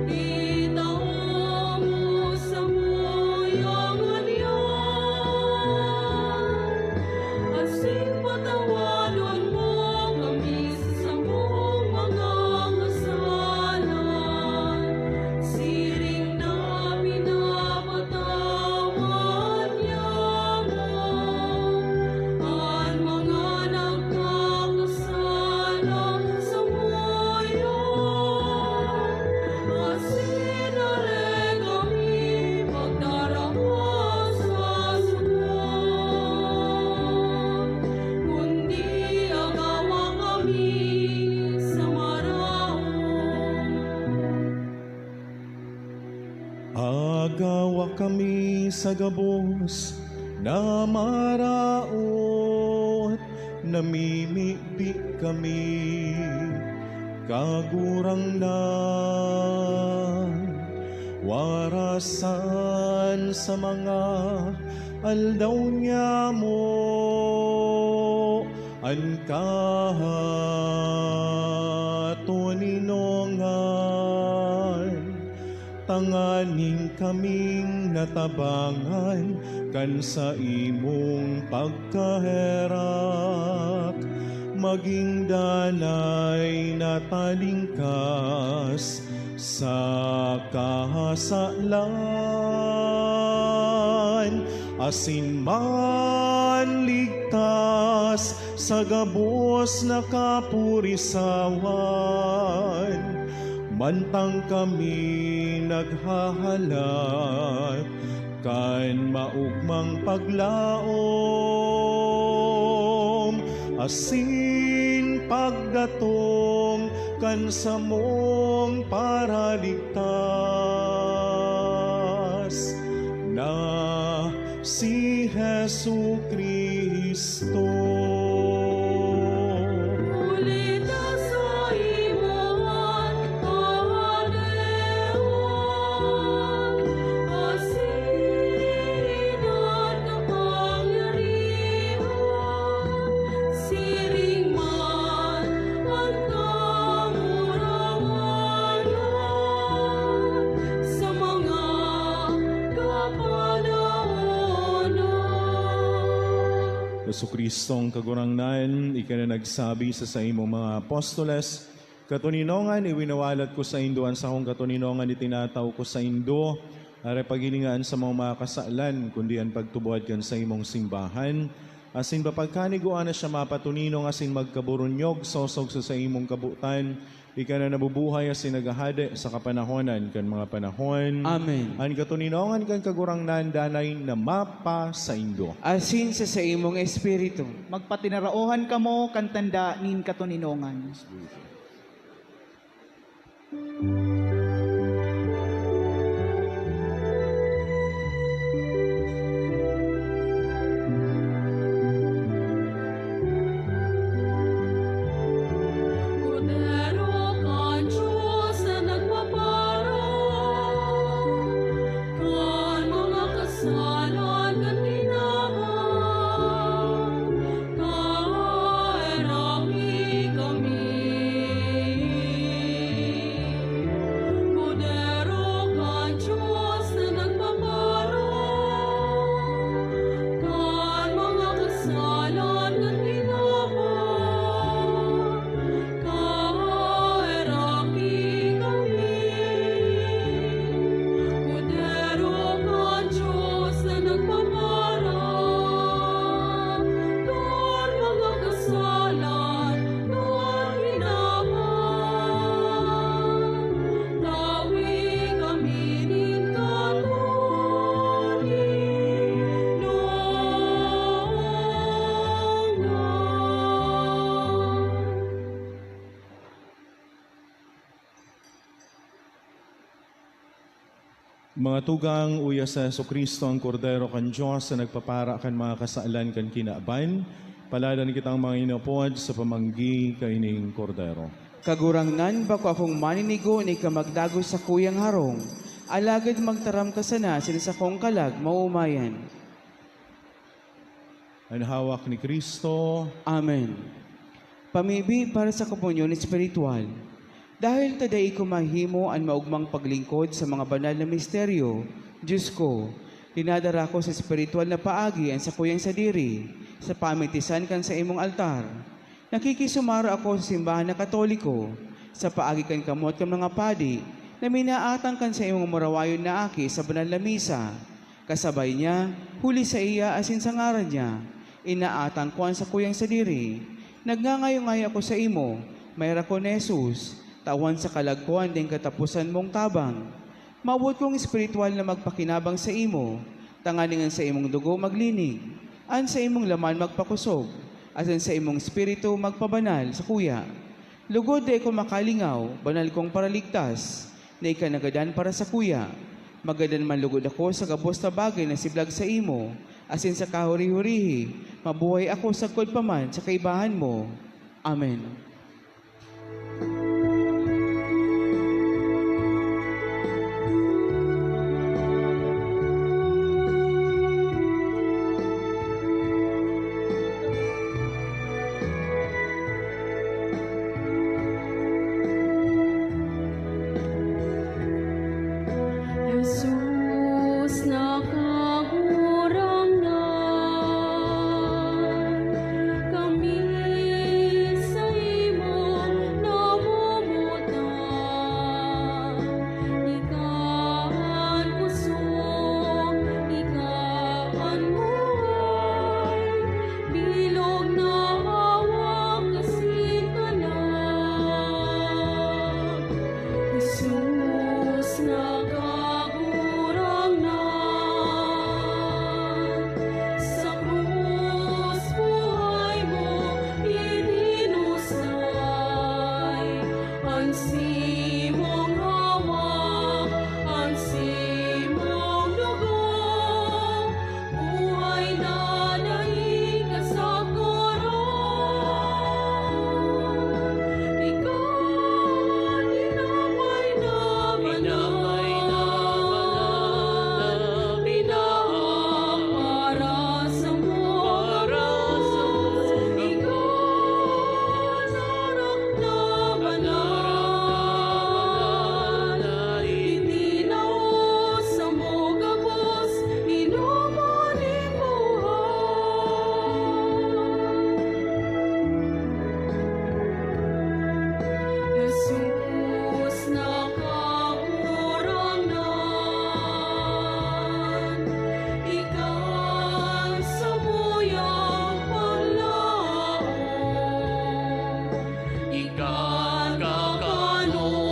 itao mo samuya ngunyan, asin patawadon mo kami sa samong mga kasalan, siring na pinapa- Tawad niamo an mga nagkakasala sa ngayon, asin dai kami pagdarapa sa sugot, kundi agawa kami sa maraot. Agawa kami sa gabos na maraot, namimibi kami, Kagurangnan, warasan sa mga aldaw niamo, An katoninongan, tanganing kaming natabangan kan saimong pagkaherak, maging danay na talingkas sa kasalan, asin manligtas sa gabos na kapurisawan, mantang kami naghahalat kan maogmang paglaom asin pagdatong kan samong Paraligtas na si Jesu-Cristo. Huli ta saimo an kahadean, asin an kapangyarihan, siring man an kamorangayan sa mga kapanahonan. Jesu-Cristong Kagurangnan, ika na nagsabi sa saimong mga apostoles, "Katoninongan, iwinawalat ko saindo an sakong katoninongan, itinatao ko saindo, aray paghilinga an samong mga kasalan, kundi an pagtubod kan saimong simbahan, asin papagkanigoan na siya mapatoninong asin magkaburunyog sosog sa saimong kabotan, ika na nabubuhay asin naghahade sa kapanahonan kan mga panahon." Amen. An katoninongan kan Kagurangnan danay na mapasaindo. Asin sa saimong espiritu. Magpatinaraohan kamo kan tanda nin katoninongan. Kordero kan Dios na nagpapara kan mga kasalan kan tinawan, kaheraki kami. Kordero kan Dios na nagpapara kan mga kasalan kan tinawan, kaheraki kami. Kordero kan Dios na nagpapara kan mga kasalan kan tinawan, tawi kami nin katoninongan. Mga tugang, uya si Jesu-Cristo, an Kordero kan Dios na nagpapara kan mga kasalan kan kinaban. Paladan kitang mga inapod sa pamanggi kaining Kordero. Kagurangnan, bako akong maninigo na ika magdagos sakuyang harong, alagad magtaram ka sana asin an sakong kalag maoomayan. An hawak ni Cristo. Amen. Pamibi para sa komunyon espiritual. Dahil ta dai ko mahimo an maogmang paglingkod sa mga banal na misteryo, Dios ko, dinadara ko sa espiritual na paagi an sakuyang sadiri sa pamitisan kan saimong altar. Nakikisumaro ako sa simbahan na Katoliko, sa paagi kan kamot kan mga padi na minaatang kan saimong marawayon na aki sa banal na misa. Kasabay niya, huli saiya asin sa ngaran niya, inaatang ko an sakuyang sadiri. Nagngangayo-ngayo ako saimo, Mayra ko na Jesus, tawan sa kalag ko an daing kataposan mong tabang. Mawot kong espiritual na magpakinabang saimo, tanganing an saimong dugo maglinig, an saimong laman magpakosog, asin an saimong espiritu magpabanal sakuya. Lugod dai ko makalingaw, banal kong Paraligtas, na ika nagadan para sakuya. Magadan man lugod ako sa gabos na bagay na siblag saimo, asin sa kahuri-hurihi, mabuhay ako sagkod pa man sa kaibahan mo. Amen. Jesus na Kagurangnan, kami saimo namumuta. Ika an pusog, ika an buhay, bilog na hawak asin kalag. Jesus na Kagurangnan, sa krus buhay mo idinusay, an simong hawak, an simong dugo, buhay na dai kasagkoran. Ika an tinapay na banal, pinaak para sa mga gabos. Ika an arak na banal, itinaos samo gabos, inomon nin buhay. Jesus na Kagurangnan, ika an samuyang paglaom. Ika an kakanon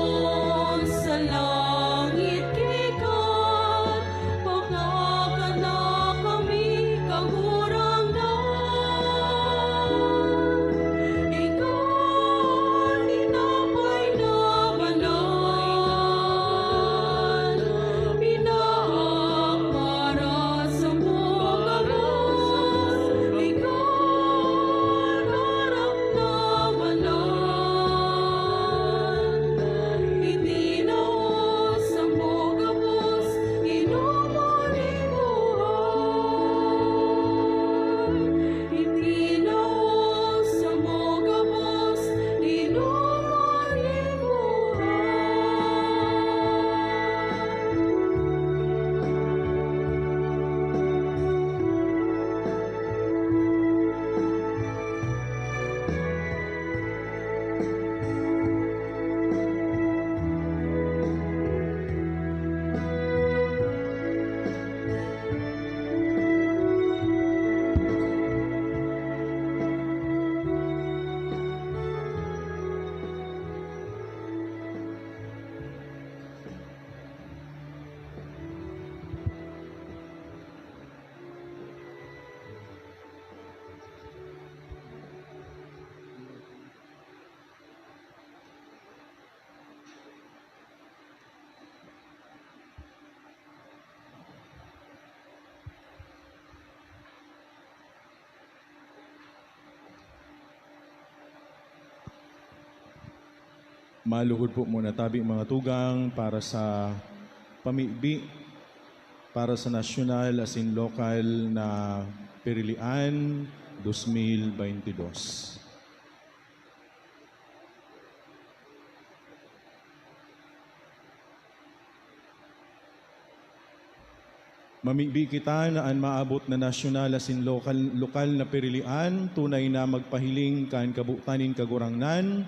sa langit ki God, pakakanon kami, Kagurangnan. Ika an tinapay na banal, pinaak para sa mga gabos. Ika an arak na banal, itinaos samo gabos, inomon nin buhay. Itinaos samo gabos, inomon nin buhay. Malugod po muna tabi, mga tugang, para sa pamibi para sa nasyonal asin lokal na Pirilian dos mil baynte dos. Mamibi kita na an maabot na nasyonal asin lokal, lokal na Pirilian tunay na magpahiling kan kabotan nin Kagurangnan,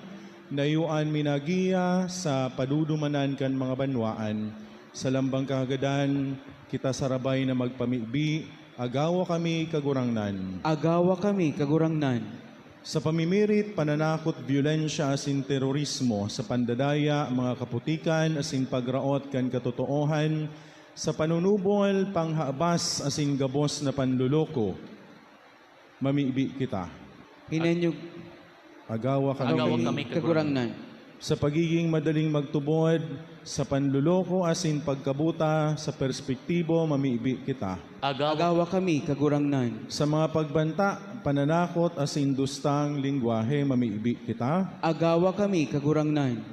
na iyo an minagiya sa padudumanan kan mga banwaan. Sa lambang kahagadan, kita sarabay na magpamibi, Agawa kami, Kagurangnan. Agawa kami, Kagurangnan. Sa pamimirit, pananakot, byolensya asin terorismo, sa pandadaya, mga kaputikan asin pagraot kan katotoohan, sa panunubol, panghabas asin gabos na panloloko, mamibi kita. Hinanyog Agawa kami, Agawa kami, Kagurangnan. Sa pagiging madaling magtubod, sa panloloko asin pagkabuta sa perspektibo, mamibi kita. Agawa Agawa kami, Kagurangnan. Sa mga pagbanta, pananakot asin dustang lengwahe, mamibi kita. Agawa kami, Kagurangnan.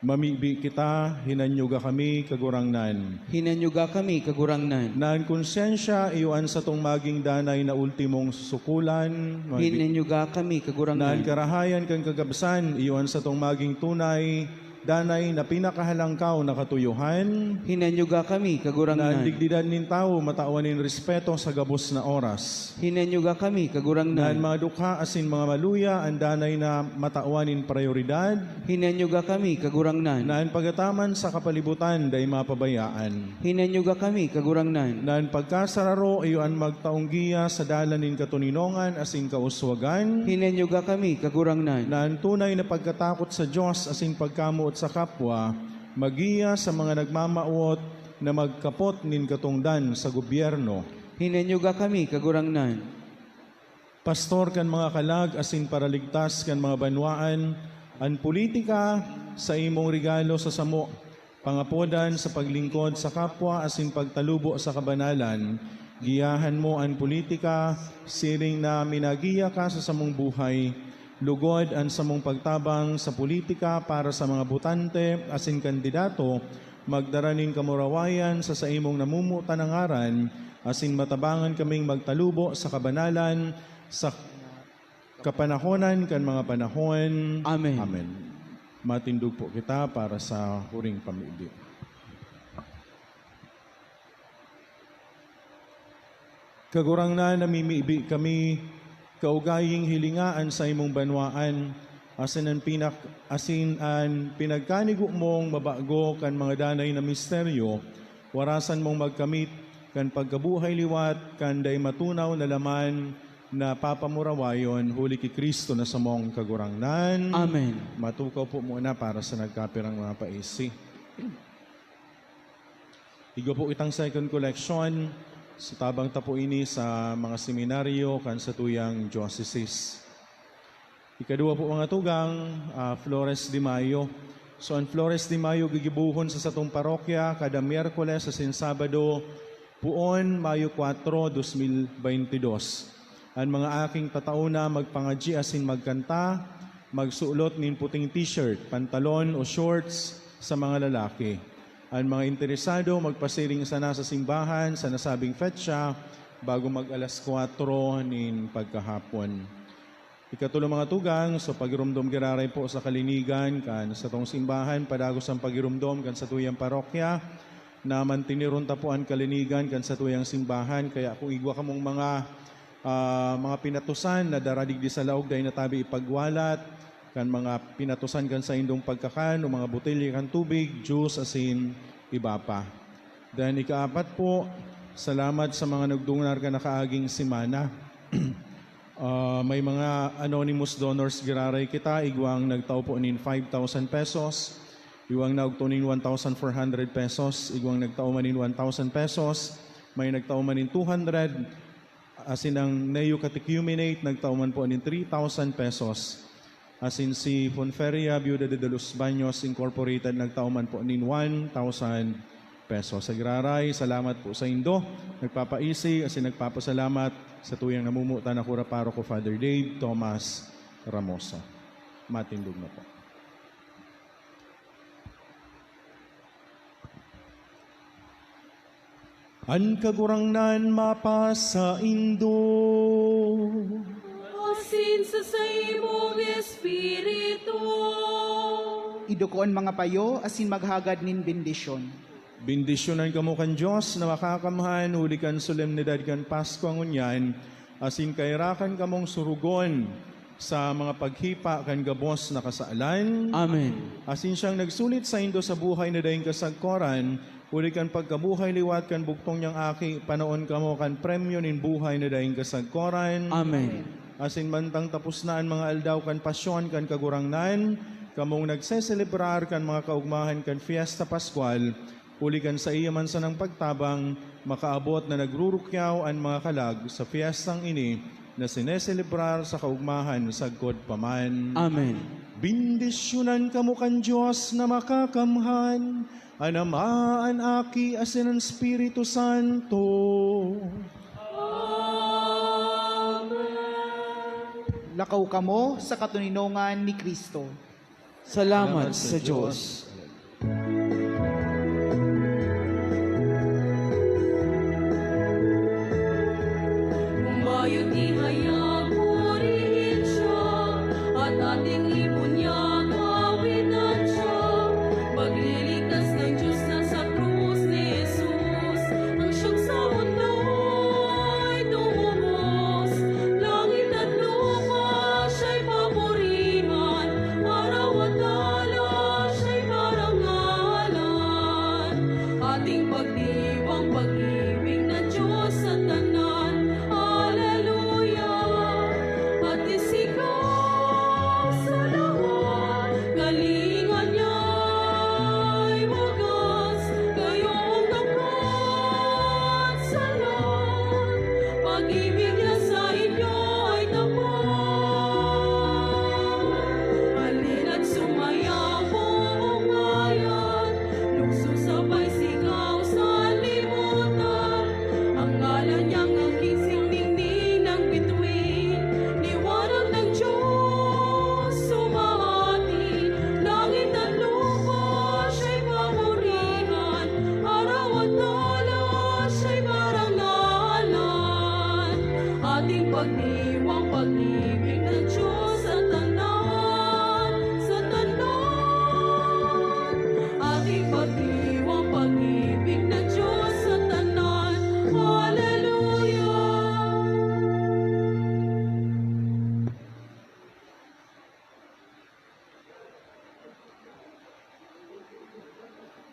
Mamibi kita, hinanyuga kami, Kagurangnan. Hinanyuga kami, Kagurangnan. Na an konsyensya iyo an satong maging danay na ultimong susukolan, mamibi-, Hinanyuga kami, Kagurangnan. Na an karahayan kan kagabsan iyo an satong maging tunay danay na pinakahalangkaw na katuyohan. Hinanyuga kami, Kagurangnan. Na an digdidan nin tawo matawan nin respeto sa gabos na oras. Hinanyuga kami, Kagurangnan. Na an mga dukha asin mga maluya an danay na matawan nin prayoridad. Hinanyuga kami, Kagurangnan. Na an pagataman sa kapalibutan dai mapabayaan. Hinanyuga kami, Kagurangnan. Na an pagkasararo iyo an magtaong giya sa dalan nin katoninongan asin kauswagan. Hinanyuga kami, Kagurangnan. Na an tunay na pagkatakot sa Dios asin pagkamoot sa kapwa, magiya sa mga nagmamawot na magkapot nin katongdan sa gobyerno. Hinanyuga kami, Kagurangnan. Pastor kan mga kalag asin paraligtas kan mga banwaan, an politika sa imong regalo sa samo, pangapodan sa paglingkod sa kapwa asin pagtalubo sa kabanalan. Giyahan mo an politika, siring na minagiya ka sa samong buhay. Lugod an samong pagtabang sa politika para sa mga botante asin kandidato magdara nin kamurawayan sa saimong namomotan na ngaran, asin matabangan kaming magtalubo sa kabanalan sa kapanahonan kan mga panahon. Amen. Amen. Matindog po kita para sa huring pamibi. Kagurangnan, namimibi kami, kaugaying hilinga an saimong banwaan, asin an pinak-, asin an pinagkanigo mong mabago kan mga danay na misteryo, warasan mong magkamit kan pagkabuhay liwat kan dai matunaw na laman na papamurawayon, huli ki Cristo na samong Kagurangnan. Amen. Matukaw po muna para sa nagkapirang mga paisi. Igwa po itang second collection sa tabang ta po ini sa mga seminaryo kan satuyang diocese. Ikaduwa po, mga tugang, ah, Flores de Mayo. So, an Flores de Mayo gigibohon sa satong parokya kada Miyerkules asin Sabado, poon, Mayo kuwatro, dos mil baynte dos. An mga aking tataona magpangadyi asin magkanta, magsulot nin puting t-shirt, pantalon o shorts sa mga lalaki. An mga interesado magpasiring sana sa simbahan sa nasabing petsa bago mag alas kuwatro nin pagkahapon. Ikatolo, mga tugang, so pagiromdom giraray po sa kalinigan kan satong simbahan, padagos an pagiromdom kan satuyang parokya na mantiniron ta po an kalinigan kan satuyang simbahan. Kaya kung igwa kamong mga, ah, mga pinatusan na dara digdi sa laog, dai na tabi ipagwalat kan mga pinatusan kan saindong pagkakan o mga botelya kan tubig, juice, asin iba pa. Then, ikaapat po, salamat sa mga nagdonar kan nakaaging semana. Ah, may mga anonymous donors giraray kita, igwang nagtao po nin five thousand pesos, igwang nagtao nin one thousand four hundred pesos, igwang nagtao man nin one thousand pesos, may nagtao man nin two hundred, asin ang neo-catechumenate nagtao man po nin three thousand pesos. Asin si Fonferia Viuda de los Baños Incorporated nagtao man po nin one thousand pesos. Sa giraray, salamat po saindo. Nagpapaisi asin nagpapasalamat sa tuyang namomotan na Kura Paroko, Father Dave Thomas Ramoso. Matindog na po. An Kagurangnan mapasaindo. Asin sa saimong espiritu. Idoko an mga payo asin maghagad nin bendisyon. Bendisyonan kamo kan Dios na Makakamhan huli kan solemnidad kan Paskwa ngunyan, asin kairakan kamong surugon sa mga paghipa kan gabos na kasalan. Amen. Asin siyang nagsulit saindo sa buhay na daing kasagkoran, huli kan pagkabuhay liwat kan bugtong niyang Aki, panaon kamo kan premyo nin buhay na daing kasagkoran. Amen. Asin mantang tapos na an mga aldaw kan pasyon kan Kagurangnan, kamong nagseselebrar kan mga kaugmahan kan Fiesta Pascual, huli kan saiya man sanang pagtabang, makaabot na nagrurukyaw an mga kalag sa fiestang ini na sineselebrar sa kaugmahan sagkod pa man. Amen. Bendisyonan kamo kan Dios na Makakamhan, an Ama, an Aki, asin an Espiritu Santo. Amen. Lakaw kamo sa katoninongan ni Cristo. Salamat sa Diyos. Humayot ihayag purihin siya, at ating ipon niya kawitan siya. Iwang pag-ibig ng Diyos.